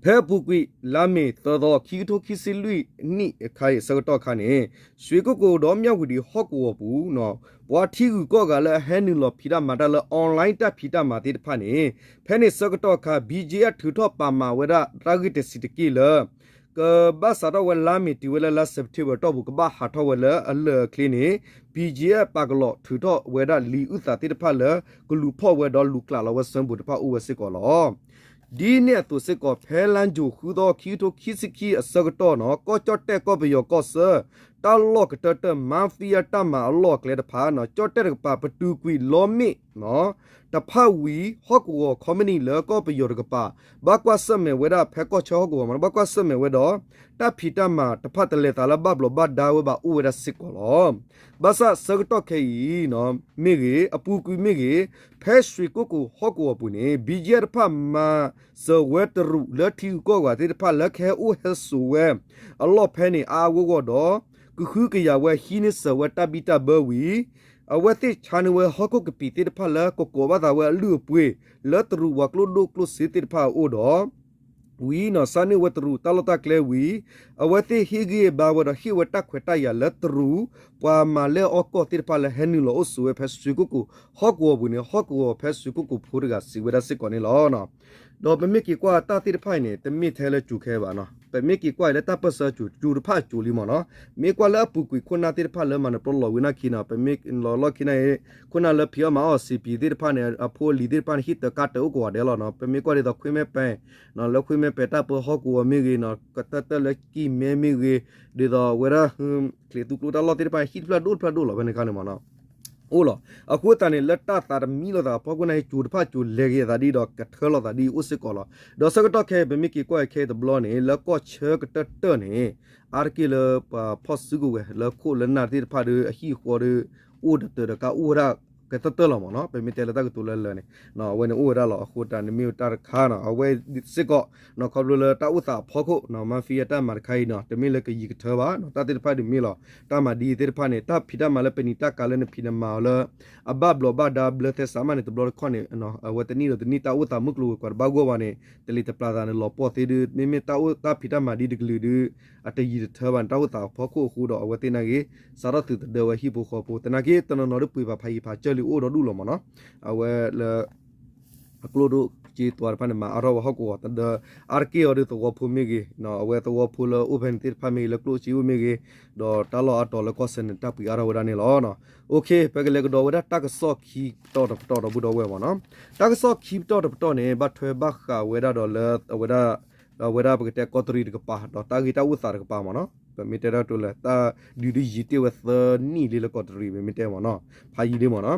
ဖဲအပူၤကွံာ် လါမ့ၤသၢသီ ခံကထိခံဆံလွံၢ်နံၣ်အခါအံၤ အဆၢကတီၢ်အခါန့ၣ် ရွှေကုက္ကို ဒီးမၠၣ်ဝတံၤဟီၣ်ကဝီၤပူၤ ပှၤထံဂုၤကီၢ်ဂၤလၢအဟဲနုာ်လီၤဖံးတၢ်မၤတၢ်လၢ online တၢ်ဖံးတၢ်မၤသ့ၣ်တဖၣ်န့ၣ် ဖဲန့ၣ်ဆၢကတီၢ်အခါ ဘံကဲအထုးထီၣ်ပာ်မၤဝဲဒၣ်တၢ်ဂ့ၢ်တဆံးတက့ၢ်လၢ ကဘၣ်စးထီၣ်ဝဲလါမ့ၤတုၤဝဲလၢလါစဲးပထ့ဘၢၣ်အတီၢ်ပူၤ ကဘၣ်ဟးထီၣ်ဝဲလၢအလၢာ်အချ့န့ၣ် ဘံကဲပာ်ကလီာ်ထုးထီၣ်ဝဲဒၣ်လံာ်အုၣ်သးသ့ၣ်တဖၣ်လၢ ကလူၤဖီၣ်ဝဲဒီးလူၤကျးလီၤဝဲစၢဖှိၣ်တဖၣ်အိၣ်ဝဲစ့ၢ်ကီးလီၤ. ဒ်န့ၣ်အသိးစ့ၢ်ကီး ဖဲလါယူၤဃုသီ ခံကထိခံဆံခံအဆၢကတီၢ်န့ၣ် ကီၢ်ကၠီၣ်တဲၣ်ကီၢ်ပယီၤကီၢ်ဆၢ တၢ်လီၢ်ကတၢၢ်တၢၢ် mafia တၢ်မၤအလီၢ်အကျဲတဖၣ်နီၤ ကၠီၣ်တဲၣ်တကပၤ ပတုာ်ကွံာ်လီမ့ၣ်နီၤ တဖၣ်ဝံၤ ဟီၣ်ကဝီၤ ခီမနံၤ လၢကီၢ်ပယီၤတကပၤ ဘၣ်ကွၢ်ဆၢၣ်မဲာ်ဝဲဒၣ် ဖဲကီၢ်ဆၢဟီၣ်ကဝီၤမး ဘၣ်ကွၢ်ဆၢၣ်မဲာ်ဝဲဒီး တၢ်ဖံးတၢ်မၤတဖၣ်တလဲၤသးလၢဘၣ်ဘျီးဘၣ်ဒါဝဲဘၣ်အိၣ်ဝဲဒၣ်စ့ၢ်ကီးလီၤ. ဘၣ်ဆၣ်ဆၢကတီၢ်ခဲအံၤနီၤ မ့ၢ်ဂ့ၤ အပူၤကွံာ်မ့ၢ်ဂ့ၤ ဖဲရွှေကုက္ကိုဟီၣ်ကဝီၤပူၤန့ၣ် ဘီကၠံတဖၣ်မၤစၢၤဝဲတရူးလၢထံဂုၤကီၢ်ဂၤသ့ၣ်တဖၣ်လၢကဟဲအိၣ်ဟဲစိာ်ဝဲအလီၢ်ဖဲန့ၣ် အါအါဂီၢ်ဂီၢ်ဒီး ကဟုကယာ်ဝဲဟံးန့ၢ်စၢၤဝဲတၢ်ဘံၣ်တၢ်ဘၢဝံၤ အဝဲသ့ၣ်ဆါန့ၢ်ဝဲဟီၣ်ခိၣ်ကပံာ်သ့ၣ်တဖၣ်လၢကကိးဘၣ်သးဝဲအလုၢ်အပှ့ၤ လၢတရူးပှၤကျိၣ်ဒိၣ်ကျိၣ်စ့သ့ၣ်တဖၣ်အအိၣ်ဒီး ဝံၤနီၤ ဆါန့ၢ်ဝဲတရူးတၢ်လီၢ်တၢ်ကျဲဝံၤ အဝဲသ့ၣ်ဟ့ၣ်ဂံၢ်ဘါဝဲဒီးဟ့ၣ်ဝဲတၢ်ခွဲးတၢ်ယာ်လၢတရူး ပှၤမၤလဲၢ်အီၣ်ကီၢ်သ့ၣ်တဖၣ်လၢဟဲနုာ်လီၤအိၣ်ဆိးဝဲဖဲရွှေကုက္ကိုဟီၣ်ကဝီၤပူၤန့ၣ် ဟီၣ်ကဝီၤဖဲရွှေကုက္ကိုဖိတဂၤစံးဝဲဒၣ်စ့ၢ်ကီးန့ၣ်လီၤ. ဒီးပမ့ၢ်က့ၤကွၢ်တၢ်သ့ၣ်တဖၣ်အံၤန့ၣ် တမ့ၢ်ထဲလၢကၠိၤခဲဘၣ်နီၤ ပမ့ၢ်က့ၤကွၢ်အံၤလၢတၢ်ပၢၢ်ဆၢကၠိၤ ကၠိၤတဖၣ်အကၠိၤလံမ့ၢ်နီၤ မ့ၢ်ကွၢ်လၢအပူၤကွံာ်ခိၣ်နၢ်သ့ၣ်တဖၣ်လၢမၤနၢၤပျီလီၤဝံၤနာ်က့နီၤ ပမ့ၢ်လီၤလီၢ်ခံန့ၣ် ခိၣ်နၢ်လၢဖံးအီၣ်မၤအီၣ် စံးပံၤသ့ၣ်တဖၣ်န့ၣ် အဖိအလံၤသ့ၣ်တဖၣ်န့ၣ် ဟံၣ်တၢကါတၢအိၣ်ကဝီၤဒဲးလီၤနီၤ ပမ့ၢ်ကွၢ်ဒ်သိးခွ့မဲပၢၤ လၢခွ့မဲပၢၤတၢ်ပၢဟီၣ်ကဝီၤမ့ၢ်ဂ့ၤနီၤ ကတၢၢ်တၢၢ်လၢကံၢ်မဲမ့ၢ်ဂ့ၤ ဒ်သိးဝဲဒၣ် ချံးသူကျိတၢ်လီၢ်သ့ၣ်တဖၣ် ဟံၣ်တဖျၢၣ်ဒိၣ်တဖျၢၣ်ဒိၣ်လီၤ ဖဲန့ၣ်ခါန့ၣ်မ့ၢ်နီၤ အိၣ်လီၤ. အဃိသတးန့ၣ် လၢတၢ်သးတမံလိာ်သးအဖီခိၣ်န့ၣ် ကၠိၤတဖၣ်ကၠိၤလဲၤက့ၤအသးဒ်ဒီးကထၢလီၤသးဒ်အံၤအိၣ်စ့ၢ်ကီးလီၤ. ဒီးဆၢကတီၢ်ခဲအံၤ ပမ့ၢ်က့ၤကွၢ်ခဲအံၤတဘျီန့ၣ် လၢကီၢ်ဆၢကတၢၢ်တၢၢ်န့ၣ် အါတက့ၢ်လၢပှၤဖီၣ်စုကဝဲၤ လၢခိၣ်လၢနၢ်သ့ၣ်တဖၣ်ဒီး အဟံၣ်အဃီဒီး အိၣ်ဒီးတၢ်ဒီးကါအိၣ်ဝဲဒၣ်ကတၢၢ်တၢၢ်လီၤမ့ၢ်နီၤ ပမ့ၢ်တဲလၢတၢ်ကတိၤလၢလၢာ်န့ၣ် အဝဲန့ၣ်အိၣ်ဝဲဒၣ်လီၤ. အဃိတၢ်န့ၣ်မ့ၢ်တၢ်တခါနီၤ အဝဲစ့ၢ်ကီး ခီဖျိလၢတၢ်အိၣ်သးအဖီခိၣ်နီၤ mafia တၢ်မၤတခါအံၤနီၤ တမ့ၢ်လၢကယံာ်ကထၢဘၣ်နီၤ တၢ်သ့ၣ်တဖၣ်ဒ်မ့ၢ်လီၤ တၢ်မၤဒ်အံၤသ့ၣ်တဖၣ်န့ၣ် တၢ်ဖံးတၢ်မၤလၢပနံၤတၢ်ကၤလၢနဖံးနမၤအီၤလၢ အဘၣ်ဘျီးဘၣ်ဒါဘျၢသဲစးမးန့ၣ် တဘျီတခီၣ်န့ၣ် အဝဲတနံၣ်ဒီးတနံၣ်တၢ်အိၣ်သးမုၢ်ကျိၤဝဲၤကွာ်တဘၣ်ဂီၢ်ဘၣ်န့ၣ် တလံၤတပျၢ်သးန့ၣ် လီၤပှီၢ်သ့ဒုး မ့မ့ၢ်တၢ်အိၣ်တၢ်ဖံးတၢ်မၤဒ်တကလုာ်ဒုး အတယံာ်တထၢဘၣ်န့ၣ် တၢ်အိၣ်သးအဖီခိၣ်အဃိဒီး အဝဲသ့ၣ်နာ်က့ စးထီၣ်သုးသဒၢဝဲဟံၣ်ဖိဃီဖိ သနာ်က့ တနီၤနီၤဒုးပှ့ၤပာ်ဖးယံၤဖးစၢၢ်လံအိၣ်ဒီးဒူၣ်လီၤမ့ၢ်နီၤ အဝဲလၢ အကျိၣ်ဒိၣ်စ့သွါတဖၣ်န့ၣ် မၤအါထီၣ်ဝဲဟီၣ်ကဝီၤဒီး အါတက့ၢ်အီၤဒုးသဝီဖိမ့ၢ်ဂ့ၤ အဝဲသဝီဖိလၢအိၣ်ဖဲန့ၣ်သ့ၣ်တဖၣ်မ့ၢ်ဂ့ၤ လၢကျိၣ်စ့အိၣ်မ့ၢ်ဂ့ၤ ဒီးတၢ်လီၢ်အါတီၤလၢကီၢ်စဲၣ်န့ၣ် တၢ်ပှ့ၤအါထီၣ်ဝဲဒၣ်န့ၣ်လီၤ. ပကလဲၤကဒီးဝဲဒၣ်တၢ်ကစီၣ်ခံပတီၢ်တပတီၢ်ဒီပုၢ်ဒီဝဲၢ်မ့ၢ်နီၤ တၢ်ကစီၣ်ခံပတီၢ်တပတီၢ်န့ၣ် ဘၣ်ထွဲဘၣ်ဃးဝဲဒၣ်ဒီးလၢ အဝဲဒၣ် အဝဲဒၣ်ပကတဲကီးတရံးတကပၤ ဒီးတၢ်ဂ့ၢ်တၢ်အိၣ်သးတကပၤမ့ၢ်နီၤ ပမ့ၢ်တဲဒၣ်တိၤလၢ တၢ်ဒုးဒုးယံၤတ့ၢ်ဝဲသၢနံၣ်လံလၢကီးတရံး ပမ့ၢ်တဲမ့ၢ်နီၤ ဖးယံၤလံမ့ၢ်နီၤ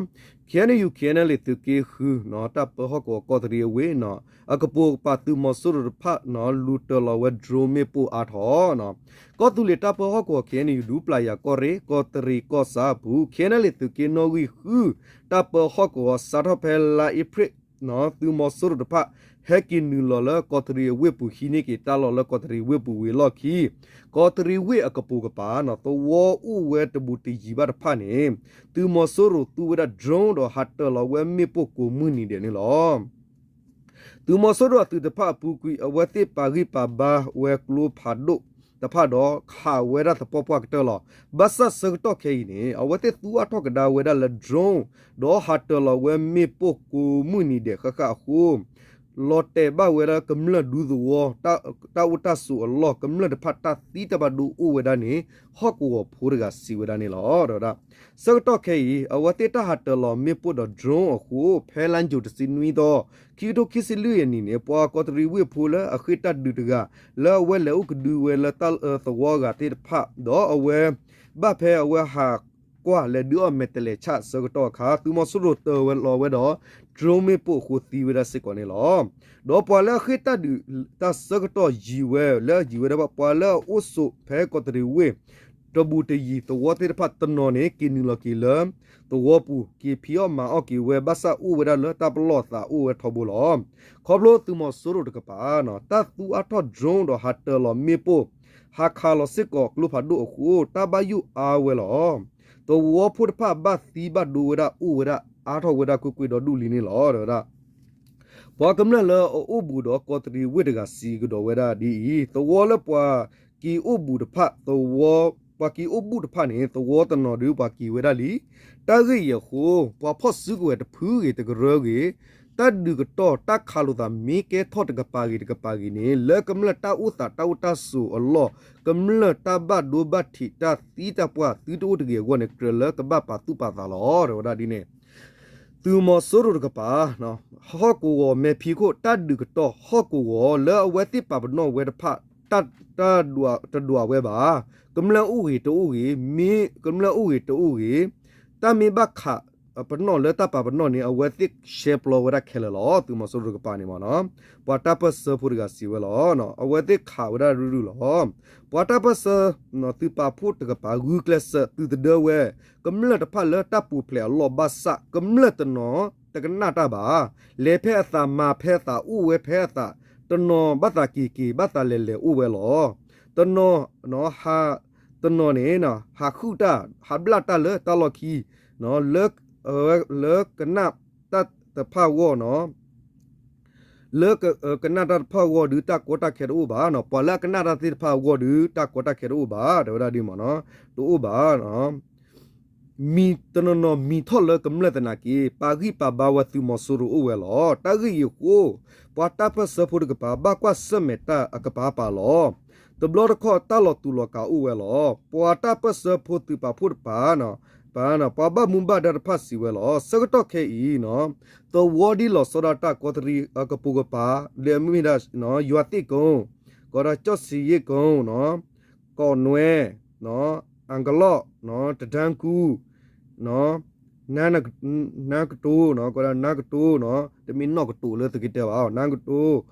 KNU KNLA သုးက့ဃုနီၤ တၢ်ပၢဟီၣ်ကဝီၤကီးတရံးအဝ့ၢ်နီၤ အကပိာ်ကပၤသုးမီၤစိရိၤတဖၣ်နီၤ လူၤတၢၤလီၤဝဲ drone မ့ၣ်ပိၢ်အါထီၣ်နီၤ ကီၢ်သူလ့ၤတၢ်ပၢဟီၣ်ကဝီၤ KNU ဒူပျၢ်ယၤကီၢ်ရ့ၣ် ကီးတရံးကီၢ်ဆၣ်အပူၤ KNLA သုးက့နီၣ်ဂံၢ်ဃု တၢ်ပၢဟီၣ်ကဝီၤစးထီၣ်ဖဲလါအ့ဖြ့ၣ် သုးမီၤစိရိၤတဖၣ် ဟဲက့ၤနုာ်လီၤလၢကီးတရံးအဝ့ၢ်ပူၤ ဟံးန့ၢ်က့ၤတၢ်လီၢ်လၢကီးတရံးဝ့ၢ်ပူၤဝံၤအလီၢ်ခံ ကီးတရံးဝ့ၢ်အကပိာ်ကပၤနီၤ သဝီအိၣ်ဝဲတဘူးတယံၤဘၣ်တဖၣ်န့ၣ် သုးမီၤစိရိၤသူဝဲဒၣ် drone ဒီးဟးတၢၤလီၤဝဲမ့ၣ်ပိၢ်ကိးမုၢ်နံၤဒဲးန့ၣ်လီၤ. သုးမီၤစိရိၤအသုးတဖၣ်အပူၤကွံာ် အဝဲသ့ၣ်ပာ်ဂံၢ်ပာ်ဘါဝဲကျိဖးဒိၣ်တဖၣ်ဒီးခးဝဲဒၣ်သပှၢ်ပှၢ်ကတၢၢ်လီၤ. ဘၣ်ဆၣ်ဆၢကတီၢ်ခဲအံၤန့ၣ် အဝဲသ့ၣ်သူအါထီၣ်ကဒါဝဲဒၣ်လၢ drone ဒီးဟးတၢၤလီၤဝဲမ့ၣ်ပိၢ်ကိးမုၢ်နံၤဒဲးဃၣ်ဃၣ်အဃိ လီၤတဲာ်ဘၣ်ဝဲဒၣ်ကမျၢၢ်ဒူသဝီ တၢ်အိၣ်တၢ်ဆိးအလီၢ် ကမျၢၢ်တဖၣ်တၢ်သံတၢ်ဘၣ်ဒိအိၣ်ဝဲဒၣ်န့ၣ် ဟီၣ်ကဝီၤဖိတဂၤစံးဝဲဒၣ်န့ၣ်လီၤ. ဒီးဝဲဒၣ် ဆၢကတီၢ်ခဲအံၤ အဝဲသ့ၣ်တၢ်ဟးတၢၤလီၤမ့ၣ်ပိၢ်ဒီး drone အဃိ ဖဲလါယူၤတဆံနွံသီ ခံကထိခံဆံလွံၢ်အနံၤန့ၣ် ပှၤကီးတရံးဝ့ၢ်ဖိလၢအဃ့ၢ်တၢ်ဒုးတဂၤ လၢအဝဲလဲၤအိၣ်ကဒုဝဲလၢတၢ်သဝီအဂၤသ့ၣ်တဖၣ် ဒီးအဝဲ ဘၣ်ဖဲအဝဲဟးကွၢ်လဲၤဒုးအီၣ်မဲာ်တဲးလဲးဆၣ်အဆၢကတီၢ်အခါ သုးမီၤစိရိၤတၢၤဝဲလီၤဝဲဒီး drone မ့ၣ်ပိၢ်အဃိသံဝဲဒၣ်စ့ၢ်ကီးန့ၣ်လီၤ. ဒီးပှၤလၢအဃ့ၢ်တၢ်ဒုးတၢ်ဆၢကတီၢ်ယံၤဝဲ လၢယံၤဝဲဒၣ် ပှၤလၢအအိၣ်ဆိးဖဲကီးတရံးဝ့ၢ် တဘူးတယံၤသဝီသ့ၣ်တဖၣ်တနီၤန့ၣ် က့ၤနုာ်လီၤက့ၤလၢ သဝီပူၤ က့ၤဖံးအီၣ်မၤအီၣ်က့ၤဝဲ ဘၣ်ဆၣ်အိၣ်ဝဲဒၣ်လၢတၢ်ပလီၢ်သးအိၣ်ဝဲထီဘိလီၤ. ခီဖျိသုးမီၤစိရိၤတကပၤ တၢ်သူအါထီၣ် drone ဒီးဟးတၢၤလီၤမ့ၣ်ပိၢ် ဟးခးလီၤစ့ၢ်ကီးကျိဖးဒိၣ်အဃိ တၢ်ဘၣ်ယိၣ်အါဝဲလီၤ. သဝီဖိတဖၣ်ဘၣ်သံဘၣ်ဒိဝဲဒၣ်အိၣ်ဝဲဒၣ်အါထီၣ်ဝဲဒၣ်ကွ့ၢ်ကွ့ၢ်ဒီဒူၣ်လံန့ၣ်လီၤ. ဒီးဝဲဒၣ် ပှၤကမျၢၢ်လၢအအိၣ်ဘူးဒီးကီးတရံးဝ့ၢ်တဂၤစံးကဒီးဝဲဒၣ်ဒ်အံၤ, သဝီလၢပှၤက့ၤအိၣ်ဘူးတဖၣ်, သဝီ ပှၤက့ၤအိၣ်ဘူးတဖၣ်န့ၣ် သဝီတနီၤဒုးပှၤက့ၤဝဲဒၣ်လံ. တၢ်ဂ့ၢ်အံၤအဃိ ပှၤဖီၣ်စုကဝဲၤတဖုဂ့ၤတကရၢဂ့ၤ, တၢ်ဒုးကတီၢ်တၢ်ခးလိာ်သးမ့ၢ်ကဲထီၣ်တကပၤဂ့ၤတကပၤဂ့ၤန့ၣ် လၢကမျၢၢ်တၢ်အိၣ်သးတၢ်အိၣ်တၢ်ဆိးအလီၢ် ကမျၢၢ်တၢ်ဘၣ်ဒိဘၣ်ထံးတၢ်သံတၢ်ပှၢ်သုတအိၣ်တဂ့ၤအဂီၢ်န့ၣ် ကြၢးလၢကဘၣ်ပာ်သူၣ်ပာ်သးလီၤ. တဲဝဲဒၣ်ဒ်န့ၣ် သုးမီၤစိရိၤတကပၤ ဟီၣ်ကဝီၤမဲာ်ဖံးခိၣ် တၢ်ဒုးကတီၢ်ဟီၣ်ကဝီၤလၢအဝဲသ့ၣ်ပာ်ပနီၣ်ဝဲတဖၣ် တၢ်ဒွးဝဲဘၣ်. ကမျၢၢ်အိၣ်ဂ့ၤတအိၣ်ဂ့ၤ, မ့ၢ်ကမျၢၢ်အိၣ်ဂ့ၤတအိၣ်ဂ့ၤ, တၢ်မ့ၢ်ဘၣ်ခးပနီၣ်လၢတၢ်ပာ်ပနီၣ်န့ၣ် အဝဲသ့ၣ်ရှဲပျီဝဲဒၣ်ခဲလၢာ်လီၤ. သုးမီၤစိရိၤတကပၤန့ၣ်မ့ၢ်နီၤ, ပှၤတၢ်ပၢၢ်ဆၢဖိတဂၤစံးဝဲလီၤ. အဝဲသ့ၣ်ခးဝဲဒၣ်ရုၢ်ရုၢ်လီၤ. ပှၤတၢ်ပၢၢ်ဆၢ သုးပာ်ဖှိၣ်တကပၤ ဂုာ်ကျဲးစၢးသုးသဒၢဝဲ ကမျၢၢ်တဖၣ်လၢတၢ်ပူၤဖျဲးအလီၢ်ဘၣ်ဆၣ် ကမျၢၢ်တနီၤတကနၣ်တၢ်ဘၣ်. လဲၤဖဲအသး မၤဖဲအသး အိၣ်ဝဲဖဲအသး, တနီၤဘၣ်သးက့ၤက့ၤ ဘၣ်သးလဲၤလဲၤအိၣ်ဝဲလီၤ. တနီၤ တနီၤန့ၣ် ဟးဃုတၢ် ဟးဘျၣ်တၢ်လၢတၢ်လီၢ်ခံ လၢကနၣ်တၢ်တဖၣ်အဂီၢ်နီၤ, လၢကနၣ်တၢ်တဖၣ်အဂီၢ်ဒုး တၢ်ကီတၢ်ခဲတအိၣ်ဘၣ်နီၤ, ပှၤလၢအကနၣ်တၢ်သ့ၣ်တဖၣ်အဂီၢ်ဒုး တၢ်ကီတၢ်ခဲတအိၣ်ဘၣ် တဲဝဲဒၣ်ဒ်မ့ၢ်နီၤ, တအိၣ်ဘၣ်. မံၤတနီၤနီၤမံၤထီၣ်လၢကမျၢၢ်သနာ်က့ ပာ်ဂံၢ်ပာ်ဘါဝဲသုးမီၤစိရိၤအိၣ်ဝဲလီၤ. တၢ်ဂ့ၢ်အံၤအဃိ ပှၤတၢ်ပၢၢ်ဆၢဖိတကပၤ ဘၣ်ကွၢ်ဆၢၣ်မဲာ်တၢ်အကပၤပာ်လီၤ. တဘျီတခီၣ်တၢ်လီၤတူာ်လီၤကာ်အိၣ်ဝဲလီၤ. ပှၤတၢ်ပၢၢ်ဆၢဖိသုးပာ်ဖှိၣ်တကပၤ ပှၤဘၣ်မူဘၣ်ဒါတဖၣ်စံးဝဲလီၤ. ဆၢကတီၢ်ခဲအံၤ သဝီဒ်လီၤဆီဒၣ်တၢ်ကီတရံးအကပိာ်ကပၤ လၢအမ့ၢ်ဒၣ် ယွၤသ့ၣ်ကိ, ကီးဒၣ်ကၠီၣ်စံယ့ၣ်ကိ, ကီးနွဲ, အကလီၢ်, တဒါကူ, နါကတိၤ, ကီးဒၣ်နါကတိၤ, တမ့ၢ်နီၢ်ကတိၤလၢသုးက့တၢဘၣ်, နါကတ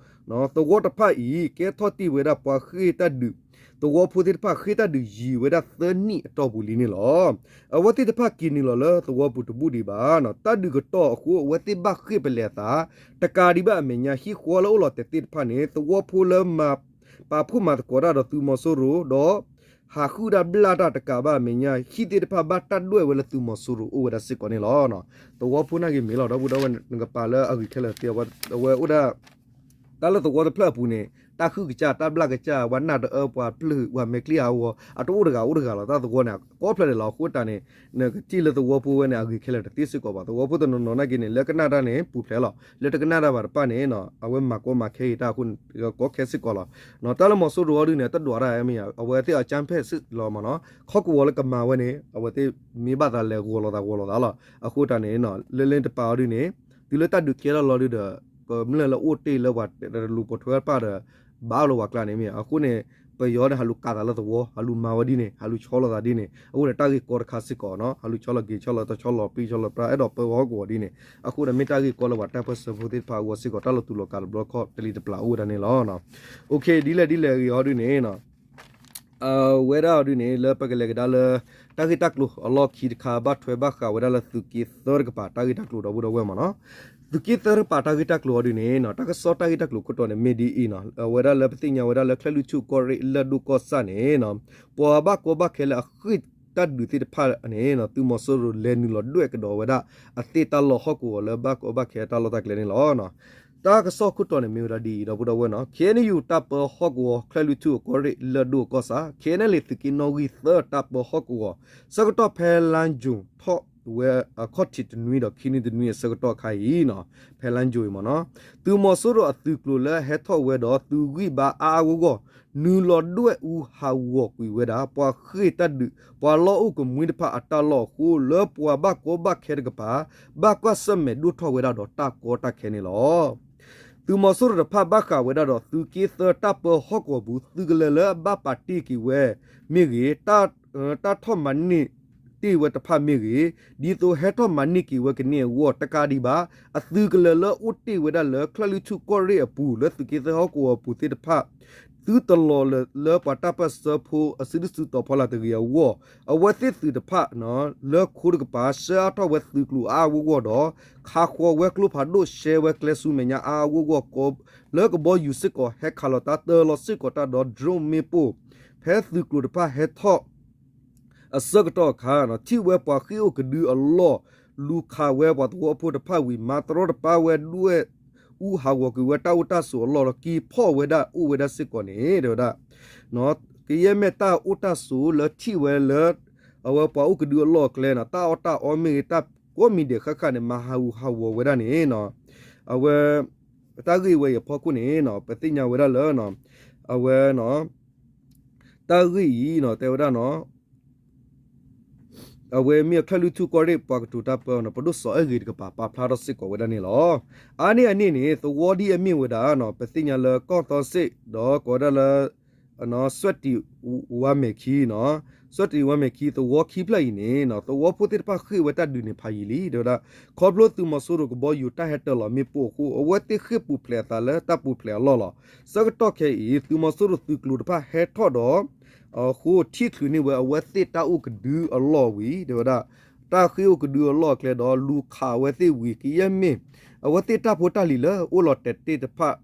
ိၤ, သဝီတဖၣ်အံၤ ကဲထီၣ်တ့ၢ်ဝဲဒၣ်ပှၤဃ့ၢ်တၢ်ဒုး, သဝီဖိသ့ၣ်တဖၣ်ဃ့ၢ်တၢ်ဒုးယံာ်ဝဲဒၣ်သၢနံၣ်အတီၢ်ပူၤလံန့ၣ်လီၤ. အဝဲသ့ၣ်တဖၣ်က့ၤနုာ်လီၤလၢသဝီပူၤတဘူၣ်ဒံးဘၣ်. တၢ်ဒုးကတီၢ်အဃိ အဝဲသ့ၣ်ဘၣ်ဃ့ၢ်ပလဲၤအသး တကးဒံးဘၣ်အမဲာ်ညါ ဟံၣ်ဃီလၢအိၣ်လီၤတဲာ်သ့ၣ်တဖၣ်န့ၣ် သဝီဖိလၢမၤပာ်ဖှိၣ်မၤသကိးတၢ်ဒီးသုးမီၤစိရိၤ ဒီးဟးဃုတၢ်ဘျၣ်တၢ်တကးဘၣ်အမဲာ်ညါ ဟံၣ်သ့ၣ်တဖၣ်ဘၣ်တၢ်ဒွဲၣ်ဝဲလၢသုးမီၤစိရိၤအိၣ်ဝဲဒၣ်စ့ၢ်ကီးန့ၣ်လီၤ. သဝီဖိနာ်က့မ့ၢ်လီၤ ဒီပုၢ်ဒီဝဲၢ် နကပာ်လၢအဂ့ၤခဲလၢာ်သ့ အဝဲအိၣ်ဒၣ် တၢ်လၢသဝီတဖျၢၣ်အပူၤန့ၣ် တၢ်ဃုကစၢ် တၢ်ဘျၣ်ကစၢ် ပှၤနၢ်တအၢ ပှၤပျုၢ် ပှၤမဲာ်ချံအါအါဂီၢ်ဂီၢ် အတအိၣ်တဂၤအိၣ်တဂၤလီၤ. တၢ်သဝီန့ၣ် ကိးဖျၢၣ်ဒဲးလီၤ. အဃိတၢ်န့ၣ် နကထံၣ်လၢသဝီဖိဝဲန့ၣ် အဂ့ၤခဲလၢာ်တသ့စ့ၢ်ကီးဘၣ်. သဝီဖိတနီၤနီၤနာ်က့န့ၣ် လၢကနၣ်တၢ်န့ၣ် ပူၤဖျဲးလီၤ. လၢတကနၣ်တၢ်ဘၣ်တဖၣ်န့ၣ် အဝဲမၤကီမၤခဲအံၤတၢ်အဃိန့ၣ် ကီခဲစ့ၢ်ကီးလီၤ. တၢ်လၢမီၤစိရိၤအီၤဒုန့ၣ် တဒွးတၢ်မ့ၢ် အဝဲသ့ၣ်အကၠၢ်ဖဲးစ့ၢ်လီၤမ့ၢ်နီၤ. ဟီၣ်ကဝီၤလၢကမၤဝဲန့ၣ် အဝဲသ့ၣ်မ့ၢ်ဘၣ်သးလဲၤဂီၤလိာ်သးဂီၤလိာ်သးလီၤ. အဃိတၢ်န့ၣ် လၢလၢတပာ်အီၤဒုန့ၣ် တုၤလၢတၢ်ဒုးကဲထီၣ်လီၤဒုဒီး ကမျၢၢ်လၢအိၣ်တ့ၢ်လၢပှၤတလူၤပိာ်ထွဲတဖၣ်ဒီး ဘၣ်လိာ်ဝဲကျါန့ၣ်မ့ၢ် အဃိန့ၣ် ပယီၤန့ၣ် ဟးလူၤကၤသးလၢသဝီ ဟးလူၤမၤဝဲဒ်န့ၣ် ဟးလူၤဆီလီၤသးဒ်န့ၣ် အဃိန့ၣ် တၢ်ဂ့ၢ်ကီတခါစ့ၢ်ကီးနီၤ ဟးလူၤဆီလီၤက့ၤဆီလီၤတဆီလီၤပံဆီလီၤပြါ အဲၣ်ဒိးပၢဝဲဟီၣ်ကဝီၤဒ်န့ၣ် အဃိန့ၣ်မ့ၢ်တၢ်ဂ့ၢ်ကီလၢပှၤတၢ်ပၢၢ်ဆၢဖိသ့ၣ်တဖၣ်အဂီၢ်စ့ၢ်ကီး တၢ်လီၤတူာ်လီၤကာ်တဘျီခီၣ်တလံၤတပျၢ်အိၣ်ဝဲဒၣ်န့ၣ်လီၤ. ဒ်လဲၣ်ဒ်လဲၣ်ဂ့ၤအီၤဒုန့ၣ် အဝဲဒၣ်အီၤဒုန့ၣ် လၢပကလဲၤကဒါလၢ တၢ်ဂ့ၢ်တၢ်ကျိၤအလီၢ်ခံတခါ ဘၣ်ထွဲဘၣ်ဃးဝဲဒၣ်လၢသုးက့သၢတကပၤ တၢ်ဂ့ၢ်တၢ်ကျိၤဒီပုၢ်ဒီဝဲၢ်မ့ၢ်နီၤ. သုးက့သၢတကပၤတၢ်ဂ့ၢ်တၢ်ကျိၤအီၤဒုန့ၣ် တၢ်ကစီၣ်တၢ်ဂ့ၢ်တၢ်ကျိၤခိၣ်တီန့ၣ် မ့ၢ်ဒ်အံၤနီၤ အဝဲဒၣ်လၢပသ့ၣ်ညါဝဲဒၣ်လၢကၠဲၣ်လွံၢ်ထူၣ်ကီၢ်ရ့ၣ်လၢၢ်ဒိၣ်ကီၢ်ဆၣ်န့ၣ် ပှၤဘၣ်ကီဘၣ်ခဲလၢအဃ့ၢ်တၢ်ဒုးသ့ၣ်တဖၣ်န့ၣ် သုးမီၤစိရိၤလဲၤနုာ်လီၤဒွဲၣ်ကဒီးဝဲဒၣ် အသ့ၣ်တၢ်လီၢ်ဟီၣ်ကဝီၤလၢဘၣ်ကီဘၣ်ခဲတၢ်လီၢ်တၢ်ကျဲန့ၣ်လီၤ. တၢ်ကစီၣ်ခိၣ်တီန့ၣ်မ့ၢ်ဝဲဒၣ်ဒ်အံၤ ဒီပုၢ်ဒီဝဲၢ်နီၤ ခ့ၣ်အဲၣ်ယူၣ် တၢ်ပၢဟီၣ်ကဝီၤ ကၠဲၣ်လွံၢ်ထူၣ်အကီၢ်ရ့ၣ်လၢၢ်ဒိၣ်ကီၢ်ဆၣ် ခ့ၣ်အဲၣ်ယူၣ် သုးက့နီၣ်ဂံၢ်သၢ တၢ်ပၢဟီၣ်ကဝီၤ ဆၢကတီၢ်ဖဲလါယူၤထီၣ်ဝဲအခီၣ်ထံးတနွံဒီးခံနွံတနွံအဆၢကတီၢ်ခါအံၤနီၤ ဖဲလါယူၤအံၤမ့ၢ်နီၤ သုးမီၤစိရိၤအသုးကျိၤလၢဟဲထီၣ်ဝဲဒီးသုးဂံၢ်ဘါအါအါဂီၢ်ဂီၢ် နုာ်လီၤဒွဲၣ်အူဟးဂီၤကွံာ်ဝဲဒၣ် ပှၤဃ့ၢ်တၢ်ဒုး ပှၤလီၢ်အိၣ်ကမှံတဖၣ်အတၢ်လီၢ်အဃိ လၢပှၤဘၣ်ကီဘၣ်ခဲတကပၤ ဘၣ်ကွၢ်ဆၢၣ်မဲာ်ဒိၣ်ထီၣ်ဝဲဒၣ်ဒီးတၢ်ကီတၢ်ခဲန့ၣ်လီၤ. သုးမီၤစိရိၤတဖၣ်ဘၣ်ဃးဝဲဒၣ်ဒီးသုးက့သၢတၢ်ပၢဟီၣ်ကဝီၤပူၤ သုးကလၢၤလၢအဘၣ်ပာ်တ့ၢ်က့ၤဝဲမ့ၢ်ဂ့ၤ တၢ်ထီၣ်မၤန့ၢ်တ့ၢ်ဝဲတဖၣ်မ့ၢ်ဂ့ၤ ဒ်သိးဟဲထီၣ်မၤန့ၢ်က့ၤဝဲကန့ၢ်အဂီၢ် တကးဒံးဘၣ် အသုးကလၢၤလၢအိၣ်တ့ၢ်ဝဲဒၣ်လၢကၠဲၣ်လွံၢ်ထူၣ်ကီၢ်ရ့ၣ်အပူၤ လၢသုးက့သၢဟီၣ်ကဝီၤအပူၤသ့ၣ်တဖၣ် သုတလီၤလၢပှၤတၢ်ပၢၢ်ဆၢဖိအစုဒုၣ်စုတီၤဖီလာ်တဂ့ၤအဂီၢ် အဝဲသ့ၣ်သုးတဖၣ် လၢခိတကပၤ ဆှၢအါထီၣ်ဝဲသုးကျိၤအါအါဂီၢ်ဂီၢ်ဒီး ခးဃီၤဝဲကျိဖးဒိၣ် ရှဲဝဲကျဲဆူမဲာ်ညါအါအါဂီၢ်ဂီၢ် လၢကဘီယူၤစ့ၢ်ကီး ဟဲခးလီၤတၢ်တၢလီၤစ့ၢ်ကီးတၢ်ဒီး drone မ့ၣ်ပိၢ် ဖဲသုးကျိၤတဖၣ်ဟဲထီၣ် အဆၢကတီၢ်အခါ ထံၣ်ဝဲပှၤဃ့ၢ်အိၣ်ကဒုအလီၢ် လူၤခးဝဲပှၤသဝီဖိတဖၣ်ဝံၤ မၤတရီတပါဝဲဒွဲၣ်အူဟးဂီၤကွံာ်ဝဲတၢ်အိၣ်တၢ်ဆိးအလီၢ်လီၤ က့ၤဖီၣ်ဝဲဒၣ်အိၣ်ဝဲဒၣ်စ့ၢ်ကီးန့ၣ် တဲဝဲဒၣ် ကယဲၢ်မ့ၢ်တၢ်အိၣ်တၢ်ဆိးလၢထံၣ်ဝဲလၢ အဝဲပှၤအိၣ်ကဒုအလီၢ်အကျဲနီၤ တၢ်အီၣ်တၢ်အီမ့ၢ်ဂ့ၤ တၢ်ကိးမံၤဒဲးဃၣ်ဃၣ်န့ၣ် မၤဟးဂူာ်ဟးဂီၤဝဲဒၣ်န့ၣ် အဝဲ တၢ်ဂ့ၢ်ဝဲအံၤအဖီခိၣ်န့ၣ် ပသ့ၣ်ညါဝဲဒၣ်လၢ အဝဲ တၢ်ဂ့ၢ်အံၤ တဲဝဲဒၣ်နီၤ အဝဲမ့ၢ်အကၠဲၣ်လွံၢ်ထူၣ်ကီၢ်ရ့ၣ်ပှၤကတိၤတၢ်ပၢ ပဒိၣ်စီၤအဲၣ်ဂ့ၤတကပၤ ပာ်ဖျါထီၣ်စ့ၢ်ကီးဝဲဒၣ်န့ၣ်လီၤ. အါန့ၢ်အန့ၣ်န့ၣ် သဝီဒ်အမ့ၢ်ဝဲဒၣ် ပသ့ၣ်ညါလၢကီၢ်သီစ့ၣ် ဒီးကိးဝဲဒၣ်လၢ စွဲးတံၢ်ဝါမဲာ်ခံနီၤ, စွဲးတံၢ်ဝါမဲာ်ခံ သဝီခံဖျၢၣ်အံၤန့ၣ် သဝီဖိသ့ၣ်တဖၣ်ဃ့ၢ်ဝဲတၢ်ဒုးန့ၣ်ဖးယံာ်လံ တဲဝဲဒၣ်. ခီဖျိသုးမီၤစိရိၤကဘီယူၤတၢ်ဟဲတၢၤလီၤမ့ၣ်ပိၢ်အဃိ အဝဲသ့ၣ်ဃ့ၢ်ပူၤဖျဲးအသးလၢတၢ်ပူၤဖျဲးအလီၢ်လီၤ. ဆၢကတီၢ်ခဲအံၤ သုးမီၤစိရိၤသုးကျိၤတဖၣ်ဟဲထီၣ်ဒီး အဃိ ထံၣ်ချုးန့ၢ်ဝဲအဝဲသ့ၣ်တၢ်အိၣ်ကဒုအလီၢ်ဝံၤ တဲဝဲဒၣ်. တၢ်ဃ့ၢ်အိၣ်ကဒုအလီၢ်အကျဲဒီး လူၤခးအဝဲသ့ၣ်ဝံၤ ကယဲၢ်မ့ၢ် အဝဲသ့ၣ်တၢ်ဖိတၢ်လံၤလၢအိၣ်လီၤတဲာ်တ့ၢ်တဖၣ်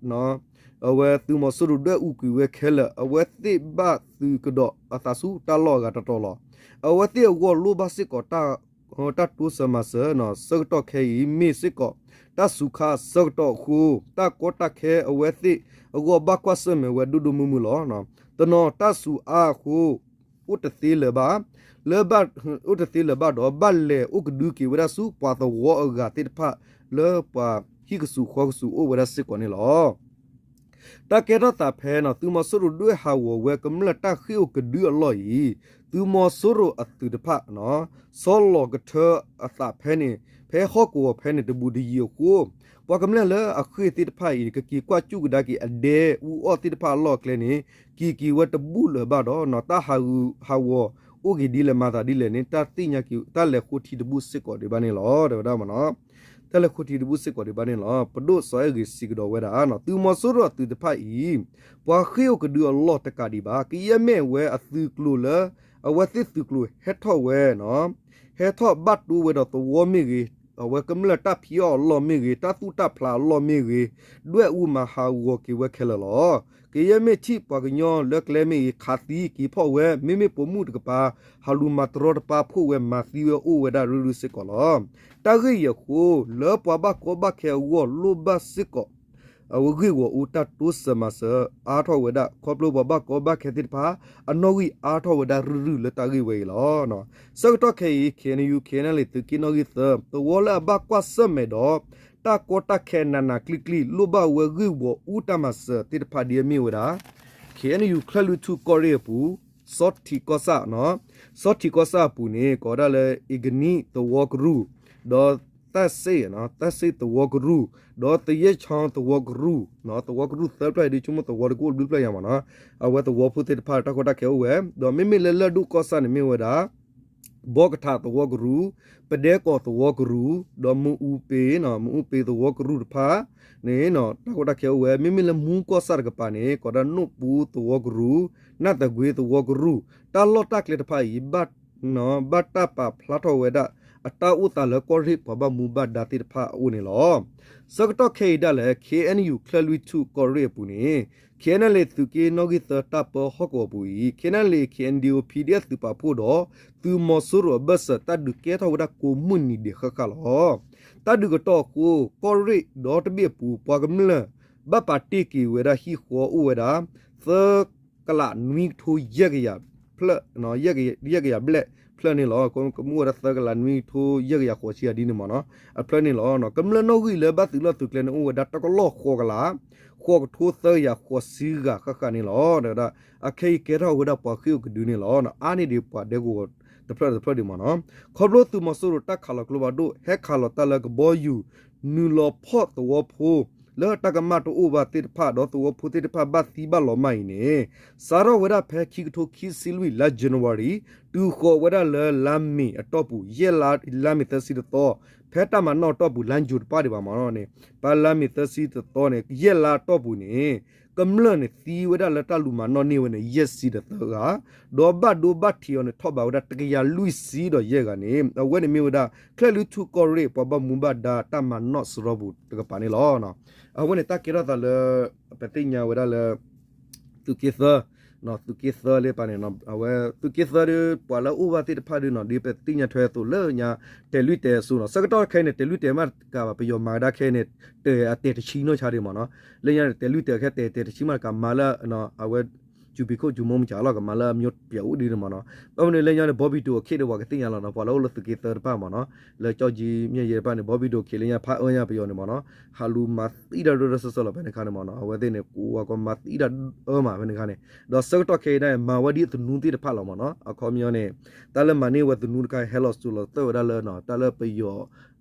အဝဲသုးမီၤစိရိၤဒွဲၣ်အူကွံာ်ဝဲခဲလၢာ် အဝဲသ့ၣ်ဘၣ်သုးကဒီးအသးဆူတၢ်လီၢ်အဂၤတတီၤလီၤ. အဝဲသ့ၣ်အဂီၢ်လိၣ်ဘၣ်စ့ၢ်ကီး တၢ်တိစၢၤမၤစၢၤ ဆၢကတီၢ်ခဲအံၤမ့ၢ်စ့ၢ်ကီး တၢ်စူၤခါအဆၢကတီၢ်အဃိ တၢ်ကီတၢ်ခဲအဝဲသ့ၣ်အဂီၢ်ဘၣ်ကွၢ်ဆၢၣ်မဲာ်ဝဲဒိၣ်ဒိၣ်မုၢ်မုၢ်လီၤ. တနီၤတၢ်စူၤအါအဃိ အိၣ်တသ့လၢၤဘၣ် လၢ အိၣ်တသ့လၢၤဘၣ်ဒီး ဘၣ်လဲၤအိၣ်ကဒုက့ၤဝဲဒၣ်ဆူပှၤသဝီအဂၤသ့ၣ်တဖၣ် လၢပှၤဟံၣ်ကဆူးဃီကဆူးအိၣ်ဝဲဒၣ်စ့ၢ်ကီးန့ၣ်လီၤ. တၢ်ကဲထီၣ်သးဖဲန့ၣ် သုးမီၤစိရိၤဒွဲၣ်ဟးဂီၤဝဲကမျၢၢ်တၢ်ဃ့ၢ်အိၣ်ကဒုအလီၢ်အံၤ သုးမီၤစိရိၤအသုးတဖၣ် ဆီလီၤကထၢအသးဖဲန့ၣ် ဖဲဟီၣ်ကဝီၤဖဲန့ၣ်တဘူးတယံၤအဃိ ပှၤကမျၢၢ်လၢအဃ့ၢ်သ့ၣ်တဖၣ်အံၤ ကက့ၤကွၢ်စူၣ်ကဒါက့ၤအဒဲအူအီၣ်သ့ၣ်တဖၣ်အလီၢ်အကျဲန့ၣ် က့ၤက့ၤဝဲတဘူးလၢၤဘၣ်ဒီး တၢ်ဟးဂူာ်ဟးဂီၤအိၣ်က့ၤဒ်လဲၣ်မၤသးဒ်လဲၣ်န့ၣ် တၢ်သ့ၣ်ညါက့ၤ တၢ်လဲၤဃိထံတဘူးစ့ၢ်ကီးဒံးဘၣ်န့ၣ်လီၤ တဲဝဲဒၣ်မနီၤ. တၢ်လဲၤဃိထံတဘူးစ့ၢ်ကီးဒံးဘၣ်န့ၣ်လီၤ. ပဒိၣ်စီၤအဲၣ်ဂ့ၤစံးကဒီးဝဲဒၣ် သုးမီၤစိရိၤအသုးတဖၣ်အံၤ ပှၤဃ့ၢ်အိၣ်ကဒုအလီၢ်တကးဒံးဘၣ် ကယဲၢ်မ့ၢ်ဝဲအသုးကျိၤလၢ အဝဲသ့ၣ်သုးကျိၤဟဲထီၣ်ဝဲ ဟဲထီၣ်ဘၣ်တိဝဲဒီးသဝီမ့ၢ်ဂ့ၤ, အဝဲကမျၢၢ်တၢ်ဖံးအီၣ်အလီၢ်မ့ၢ်ဂ့ၤ, တၢ်သူၣ်တၢ်ဖျးအလီၢ်မ့ၢ်ဂ့ၤ, ဒွဲၣ်အူမၤဟးဂီၤက့ၤဝဲခဲလၢာ်လီၤ. ကယဲၢ်မ့ၢ်ထံၣ်ပှၤကညီလၢကျဲမ့ၢ်ဂ့ၤ ခးသံက့ၤဖီၣ်ဝဲ, မ့မ့ၢ်ပိာ်မုၣ်တကပၤ ဟးလူၤမၤတရီတပါဖှိၣ်ဝဲမၤသံဝဲအိၣ်ဝဲဒၣ်ရုၢ်ရုၢ်စ့ၢ်ကီးလီၤ. တၢ်ဂ့ၢ်အံၤအဃိ လၢပှၤဘၣ်ကီဘၣ်ခဲအဂီၢ်လိၣ်ဘၣ်စ့ၢ်ကီး အဝဲဂ့ၢ်ဂီၤအူတၢ်တိစၢၤမၤစၢၤအါထီၣ်ဝဲဒၣ် ခီဖျိပှၤဘၣ်ကီဘၣ်ခဲသ့ၣ်တဖၣ် အနီၣ်ဂံၢ်အါထီၣ်ဝဲဒၣ်ရုၢ်ရုၢ်လၢတၢ်ဂ့ၢ်ဝဲအံၤလီၤ. ဆၢကတီၢ်ခဲအံၤ ခ့ၣ်အဲၣ်ယူၣ် ခ့ၣ်အဲၣ်ယူၣ် သုးက့နီၣ်ဂံၢ်သၢ သဝီလၢအဘၣ်ကွၢ်ဆၢၣ်မဲာ်ဒီး တၢ်ကီတၢ်ခဲနးနးကျံၣ်ကျံၣ် လိၣ်ဘၣ်ဝဲဂ့ၢ်ဂီၤအူတၢ်မၤစၢၤသ့ၣ်တဖၣ်ဒ်အမ့ၢ်ဝဲဒၣ် ခ့ၣ်အဲၣ်ယူၣ် ချၢၣ်လွံၢ်ထူၣ်ကီၢ်ရ့ၣ်အပူၤ ဆီထံးကီၢ်ဆၣ်, ဆီထံးကီၢ်ဆၣ်အပူၤန့ၣ် ကိးဝဲဒၣ်လၢ အ့ကနံၣ်သဝီကရူၢ်, ဒီး သၣ်စ့ၣ်, သၣ်စ့ၣ်သဝီကရူၢ်, ဒီးသယဲၢ်ချီသဝီကရူၢ်, သဝီကရူၢ်သၢဖျၢၣ်အံၤဒ်ဆိကမိၣ်သဝီတကအိၣ်တဘျုးဖျၢၣ်ညါမနီၤ, အဝဲသဝီဖိသ့ၣ်တဖၣ်တၢ်ကီတၢ်ခဲအိၣ်ဝဲ, ဒီးမ့မ့ၢ်လၢလၢၢ်ဒိၣ်ကီၢ်ဆၣ်န့ၣ်မ့ၢ်ဝဲဒၣ် ဘီကထးသဝီကရူၢ်, ပဒဲကီၢ်သဝီကရူၢ်, ဒီးမအူပ့ၤ, မအူပ့ၤသဝီကရူၢ်တဖၣ်န့ၣ် တၢ်ကီတၢ်ခဲအိၣ်ဝဲ, မ့မ့ၢ်လၢမူကီၢ်ဆၣ်တကပၤန့ၣ် ကိးဒၣ်နိၣ်ပူသဝီကရူၢ်, နၢ်သကွ့သဝီကရူၢ်, တၢ်လီၢ်တၢ်ကျဲတဖၣ်အံၤ ဘၣ်တၢ်ပာ်ဖျါထီၣ်ဝဲဒၣ် အတၢ်အိၣ်သးလၢကီၢ်ရ့ၣ်ပှၤဘၣ်မူဘၣ်ဒါသ့ၣ်တဖၣ်အအိၣ်န့ၣ်လီၤ. ဆၢကတီၢ်ခဲအံၤဒၣ်လဲာ် ခ့ၣ်အဲၣ်ယူၣ် ချၢၣ်လွံၢ်ထူၣ်ကီၢ်ရ့ၣ်အပူၤန့ၣ် ခ့ၣ်အဲၣ်ယူၣ် သုးက့နီၣ်ဂံၢ်သၢတၢ်ပၢဟီၣ်ကဝီၤပူၤအံၤ ခ့ၣ်အဲၣ်ယူၣ် ခ့ၣ်အဲၣ်ယူၣ် ပီၣ်အ့ၣ်ပီၣ် သုးပာ်ဖှိၣ်ဒီး သုးမီၤစိရိၤအဘၢၣ်စၢၤ တၢ်ဒုးကဲထီၣ်ဝဲဒၣ်ကိးမုၢ်နံၤဒဲးဃၣ်ဃၣ်လီၤ. တၢ်ဒုးကတီၢ်အဃိ ကီၢ်ရ့ၣ်ဒီတဘ့ၣ်အပူၤ ပှၤကမျၢၢ် ဘၣ်ပာ်တ့ၢ်က့ၤဝဲဒၣ်ဟံၣ်ဃီအိၣ်ဝဲဒၣ် သၢကလးနွံကထိယဲၢ်ကယၤဖျၢၣ်, ယဲၢ်ကယၤဘျဲၣ်ဖျၢၣ်န့ၣ်လီၤ. ကမ့ၢ်ဝဲဒၣ်သၢကလးနွံကထိယဲၢ်ကယၤဃိးဆံဂၤဒ်န့ၣ်မနီၤ, အဖျၢၣ်န့ၣ်လီၤ. ကမျၢၢ်နီၣ်ဂံၢ်လၢဘၣ်သုးလီၢ်သုးကျဲန့ၣ် အိၣ်ဝဲဒၣ်တကလီၢ်ဃိးကလး ဃိးကထိသၢကယၤဃိးဆံဂၤဃၣ်ဃၣ်န့ၣ်လီၤ. ဒီးအခဲအံၤကဲထီၣ်ဝဲဒၣ်ပှၤဃ့ၢ်အိၣ်ကဒုန့ၣ်လီၤ. အါန့ၢ်ဒံးပှၤဒဲကဝီၤတဖျၢၣ်တဖျၢၣ်ဒံးမနီၤ, ခီဖျိသုးမီၤစိရိၤတၢ်ခးလီၤကျိဖးဒိၣ် ဟဲခးလီၤတၢ်လၢကဘီယူၤ နုာ်လီၤဖီၣ်သဝီဖိ လၢတၢ်ကမၣ်တအိၣ်ဘၣ်သ့ၣ်တဖၣ် ဒီးသဝီဖိသ့ၣ်တဖၣ်ဘၣ်သံဘၣ်လီၤမၢ်အံၤန့ၣ် စးထီၣ်ဝဲဒၣ်ဖဲခံကထိခံဆံလွံၢ် လါ January တုၤဃီၤဝဲဒၣ်လၢလါမ့ၤအတီၢ်ပူၤ ယဲၢ်လါ လါမ့ၤသၢဆံတသီ, ဖဲတၢ်မၤနီၣ်အတီၢ်ပူၤ လါယူၤတပၣ်ဒံးဘၣ်မနီၤန့ၣ်, ပှၤလါမ့ၤသၢဆံတသီန့ၣ် ယဲၢ်လါအတီၢ်ပူၤန့ၣ် ကမျၢၢ်န့ၣ် သံဝဲဒၣ်လၢတၢ်လူၤမၤနီၣ်န့ၢ်ဝဲန့ၣ် ယဲၢ်ဆံတသၢဂၤ, ဒီးဘၣ်ဒိဘၣ်ထံးအီၤန့ၣ် ထီၣ်ဘးဝဲဒၣ် တကယၤလွံၢ်ဆံဒီးယဲၢ်ဂၤန့ၣ် အဝဲန့ၣ်မ့ၢ်ဝဲဒၣ် ချၢၣ်လွံၢ်ထူၣ်ကီၢ်ရ့ၣ်ပှၤဘၣ်မူဘၣ်ဒါတၢ်မၤနီၣ်စရီပူၤတကပၤန့ၣ်လီၤ. အဝဲန့ၣ်တၢ်ကဲထီၣ်သးလၢ ပသ့ၣ်ညါဝဲဒၣ်လၢ သုးက့သၢ သုးက့သၢဒီး ပှၤလၢအအိၣ်ဘၣ်သ့ၣ်တဖၣ်ဒီးနီၤ ဒ်ပသ့ၣ်ညါထွဲအသိးလၢညါ တဲာ်လွံၢ်တဲာ်အစိၤနီၤ, ဆၢကတီၢ်ခဲအံၤန့ၣ် တဲာ်လွံၢ်တဲာ်မးတကးဘၣ် ပယီၤမၤကဒါခဲအံၤန့ၣ် တဲာ်အတဲာ်တဆံနီၢ်ဆါဒံးမနီၤ, လၢညါန့ၣ် တဲာ်လွံၢ်တဲာ်ခဲတဲာ်တဲာ်တဆံမးတကးမၤလၢ အဝဲ ကၠူၤပံၤခိၣ်ကၠူၤမိၢ်မုၢ်ကၠးလီၤ ကမၤလၢအမျိုးပြာ်အိၣ်ဒ်န့ၣ်မနီၤ, ဘၣ်မနုၤလၢညါန့ၣ် ဘီဘံၣ်ဒိၣ်အခ့အပှၤကသ့ၣ်ညါလီၤနီၤ, ပှၤလၢအိၣ်လၢသုးက့သၢတဖၣ်မနီၤ, လၢကၠီၣ်ကၠံမၠဲၣ်ယဲၢ်တဖၣ်န့ၣ် ဘီဘံၣ်ဒိၣ်အခ့လၢညါဖးအၢညါပယီၤန့ၣ်မနီၤ, ဟးလူၤမၤသံတၢ်ဒိၣ်ဒိၣ်ဆၢဆၢလီၤဖဲန့ၣ်အခါန့ၣ်မနီၤ, အဝဲသ့ၣ်န့ၣ် ကိးဝဲကီးမၤသံတၢ်အၢမးဖဲန့ၣ်အခါန့ၣ်, ဒီးဆၢကတီၢ်ခဲအံၤဒၣ် မၤဝဲဒ်သနူသ့ၣ်တဖၣ်လီၤမနီၤ, အခီပညီန့ၣ် တၢ်လၢမၤန့ၢ်ဝဲသနူတခါ ဟဲလီၤစိၤလီၤသၢၣ်ဝဲဒၣ်လၢ တၢ်လၢပယီၤ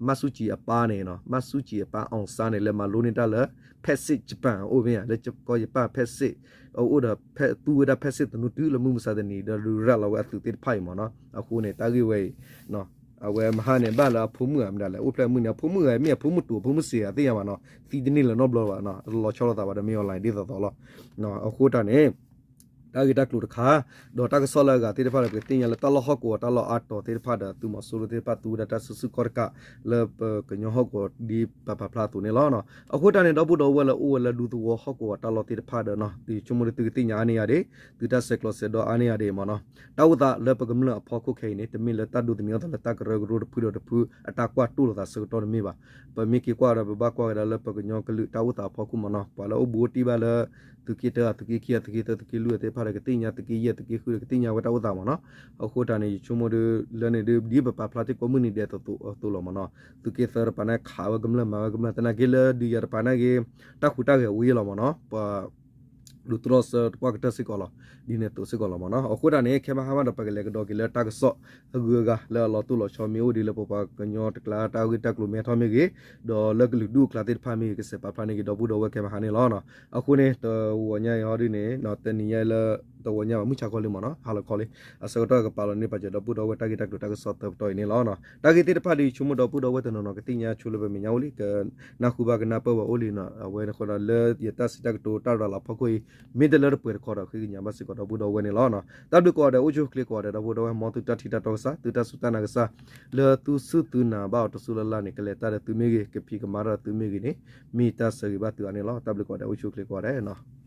မၢ်ဆူၣ်ကၠံအပၢ်န့ၣ် မၢ်ဆူၣ်ကၠံအပၢ် အောင်ဆန်းန့ၣ် လဲၤမၤလိန့ၢ်တၢ်လၢ ဖက်ဆစ် Japan အိၣ်ဖဲညါ လၢကီၢ်ယပၣ် ဖက်ဆစ် အိၣ်ဒီး ဖက် သူဝဲဒၣ်ဖဲစ့ၣ်သနူတုၤလၢမုၢ်မဆါတနံၤ ဒီးဒုးရၤလီၤဝဲအသုးသ့ၣ်တဖၣ်အံၤမ့ၢ်နီၤ. အဃိန့ၣ် တၢ်ဂ့ၢ်ဝဲအံၤ အဝဲမဟါန့ၣ် ဘၣ်လၢအဖိမုၣ်ဧါ မနုၤလဲၣ် အိၣ်ဖျဲၣ်မုၣ်န့ၣ် အဖိမုၣ်ဧါ မ့ၢ်အဖိမုၣ်တူာ် အဖိမုၣ်စ့ၤဧါ သ့ၣ်ညါဘၣ်နီၤ သံတန့ၢ်လၢၤနီတဘျီဘၣ်နီၤ လီၤဆီလိာ်သးဘၣ်ဒီးမ့ၢ် online ဒ်သိးသိးလီၤ. အဃိတၢ်န့ၣ် တၢ်ဂ့ၢ်တၢ်ကျိၤတခါ ဒီးတၢ်ကစီၣ်လၢအဂၤသ့ၣ်တဖၣ်ဒီး ပကသ့ၣ်ညါလၢတၢ်လီၢ်ဟီၣ်ကဝီၤ တၢ်လီၢ်အါတီၤသ့ၣ်တဖၣ်ဒီး သုးမီၤစိရိၤသ့ၣ်တဖၣ်သူဝဲဒၣ်တၢ်စုဆူၣ်ခီၣ်တကး လၢပကညီဟီၣ်ကဝီၤဒ်ပပာ်ဖျါအသိးန့ၣ်လီၤ. အဃိတၢ်န့ၣ် ဒီပုၢ်ဒီဝဲၢ်လၢအိၣ်ဝဲလၢဒူသဝီဟီၣ်ကဝီၤတၢ်လီၢ်သ့ၣ်တဖၣ်ဒီး ယဆိကမိၣ်ဒ်သုကသ့ၣ်ညါအါန့ၢ်ယၤဒၣ် သုတၢ်ဆဲးကျိးဆဲးဒီးအါန့ၢ်ယၤဒၣ်မ့ၢ်နီၤ. တၢ်အိၣ်သးလၢပကမျၢၢ်အဖီခိၣ်ခဲအံၤန့ၣ် တမ့ၢ်လၢတၢ်ဒိးသန့ၤအသးလၢတၢ်ကရၢကရိတဖုဒီးတဖု အတၢ်ကွၢ်တိၢ်လိာ်သးဆၢကတီၢ်တမ့ၢ်ဘၣ်. ပမ့ၢ်က့ၤကွၢ်ဒီး ပဘၣ်ကွၢ်ကဒါလၢပကညီကလုာ်တၢ်အိၣ်သးအဖီခိၣ်မ့ၢ်နီၤ ပှၤလၢအိၣ်ဘူးအိၣ်တံၢ်ဘၣ်လၢ သုးက့တၢ သုးက့ခံ သုးက့သၢ သုးက့လွံၢ်သ့ၣ်တဖၣ်ဒီး ကသ့ၣ်ညါ သုးက့ယဲၢ် သုးက့ဃုဒီး ကသ့ၣ်ညါဝဲတၢ်အိၣ်သးမ့ၢ်နီၤ. အဃိတၢ်န့ၣ် ယဆိကမိၣ်ဒ် လၢန့ၣ်ဒ် ဒ်ပပာ်ဖျါတ့ၢ်ကိးမုၢ်နံၤဒဲးအသိးလီၤမ့ၢ်နီၤ. သုးက့သၢတပၤန့ၣ် ခးဝဲကမျၢၢ် မၤဝဲကမျၢၢ် သနာ်က့လၢဒုးယၤတပၤန့ၣ်က့ၤ တၢ်ဟူးတၢ်ဂဲၤဝံၤလီၤမ့ၢ်နီၤ ပှၤ ဒုးတြီဆၢတကွၢ်ကတၢၢ်စ့ၢ်ကီးလီၤ. ဒ်န့ၣ်အသိးစ့ၢ်ကီးလီၤမ့ၢ်နီၤ. အဃိတၢ်န့ၣ် ခဲမဟါမးဒီး ပကလဲၤကဒီးက့ၤလၢတၢ်ကစီၣ်အဂုၤအဂၤလၢအလီၤတိၢ်လီၤဆီ မ့ၢ်အိၣ်ဒ်လၢပပှၤကညီတကျါ တၢ်ဂ့ၢ်တၢ်ကျိၤမ့ၢ်ဟဲထီၣ်မ့ၢ်ဂ့ၤ, ဒီးလၢကလုာ်ဒူၣ်အကျါသ့ၣ်တဖၣ်မ့ၢ်ဂ့ၤ ကစဲးပာ်ဖျါန့ၢ်က့ၤဒီပုၢ်ဒီဝဲၢ်ခဲမဟါန့ၣ်လီၤ. အဃိန့ၣ် တဂီၤညါအံၤဟီဒ်န့ၣ် တနံၤညါအံၤလၢ တဂီၤညါဘၣ် မုၢ်ဆါခီလံမ့ၢ်နီၤ ဟါလီၤခီလံ အဆၢကတီၢ်ကပာ်လီၤန့ၢ်ပာ်စၢၤ ဒီပုၢ်ဒီဝဲၢ်တၢ်ဂ့ၢ်တၢ်ကျိၤတၢ်ကစီၣ်သၢပတီၢ်အံၤန့ၣ်လီၤ. တၢ်ဂ့ၢ်သ့ၣ်တဖၣ်ဒီး ယဆိကမိၣ်ဒီပုၢ်ဒီဝဲၢ်တနီၤနီၤ ကသ့ၣ်ညါဆိလၢပမဲာ်ညါအိၣ်လံ ကနၢ်ဟူဘၣ်ကနၢ်ပၢၢ်ဘၣ်အိၣ်လံနီၤ. အဝဲန့ၣ်အဃိဒီး လၢယတၢ်စံးတၢ်ကတိၤတၢ်ရၤလီၤဖီခိၣ်အံၤ မ့ၢ်တလၢတပှဲၤတခီဒီး ဃ့ကညးဘၣ်စ့ၢ်ကီးဒီပုၢ်ဒီဝဲၢ်န့ၣ်လီၤ. တၢ်ဘျုးကိးဂၤဒဲး အိၣ်ဆူၣ်အိၣ်ချ့ကိးဂၤဒဲး ဒီပုၢ်ဒီဝဲၢ် မ်သုတၢ်ထံၣ်တၢ်တီကစၢ် သုတၢ်စူၢ်တၢ်နာ်ကစၢ် လၢသုစူၢ်သုနာ်ဘၣ်အီၤတစူၢ်လၢ်လၢ်န့ၣ် ကလဲၤတၢ်ဒီးသုမ့ၢ်ဂ့ၤ ကဖံးကမၤတၢ်ဒီးသုမ့ၢ်ဂ့ၤန့ၣ် မ့ၢ်တၢ်ဆၢဂ့ၤဘၣ်သုအါန့ၣ်လီၤ. တၢ်ဘျုးကိးဂၤဒဲး အိၣ်ဆူၣ်အိၣ်ချ့ကိးဂၤဒဲးနီၤ.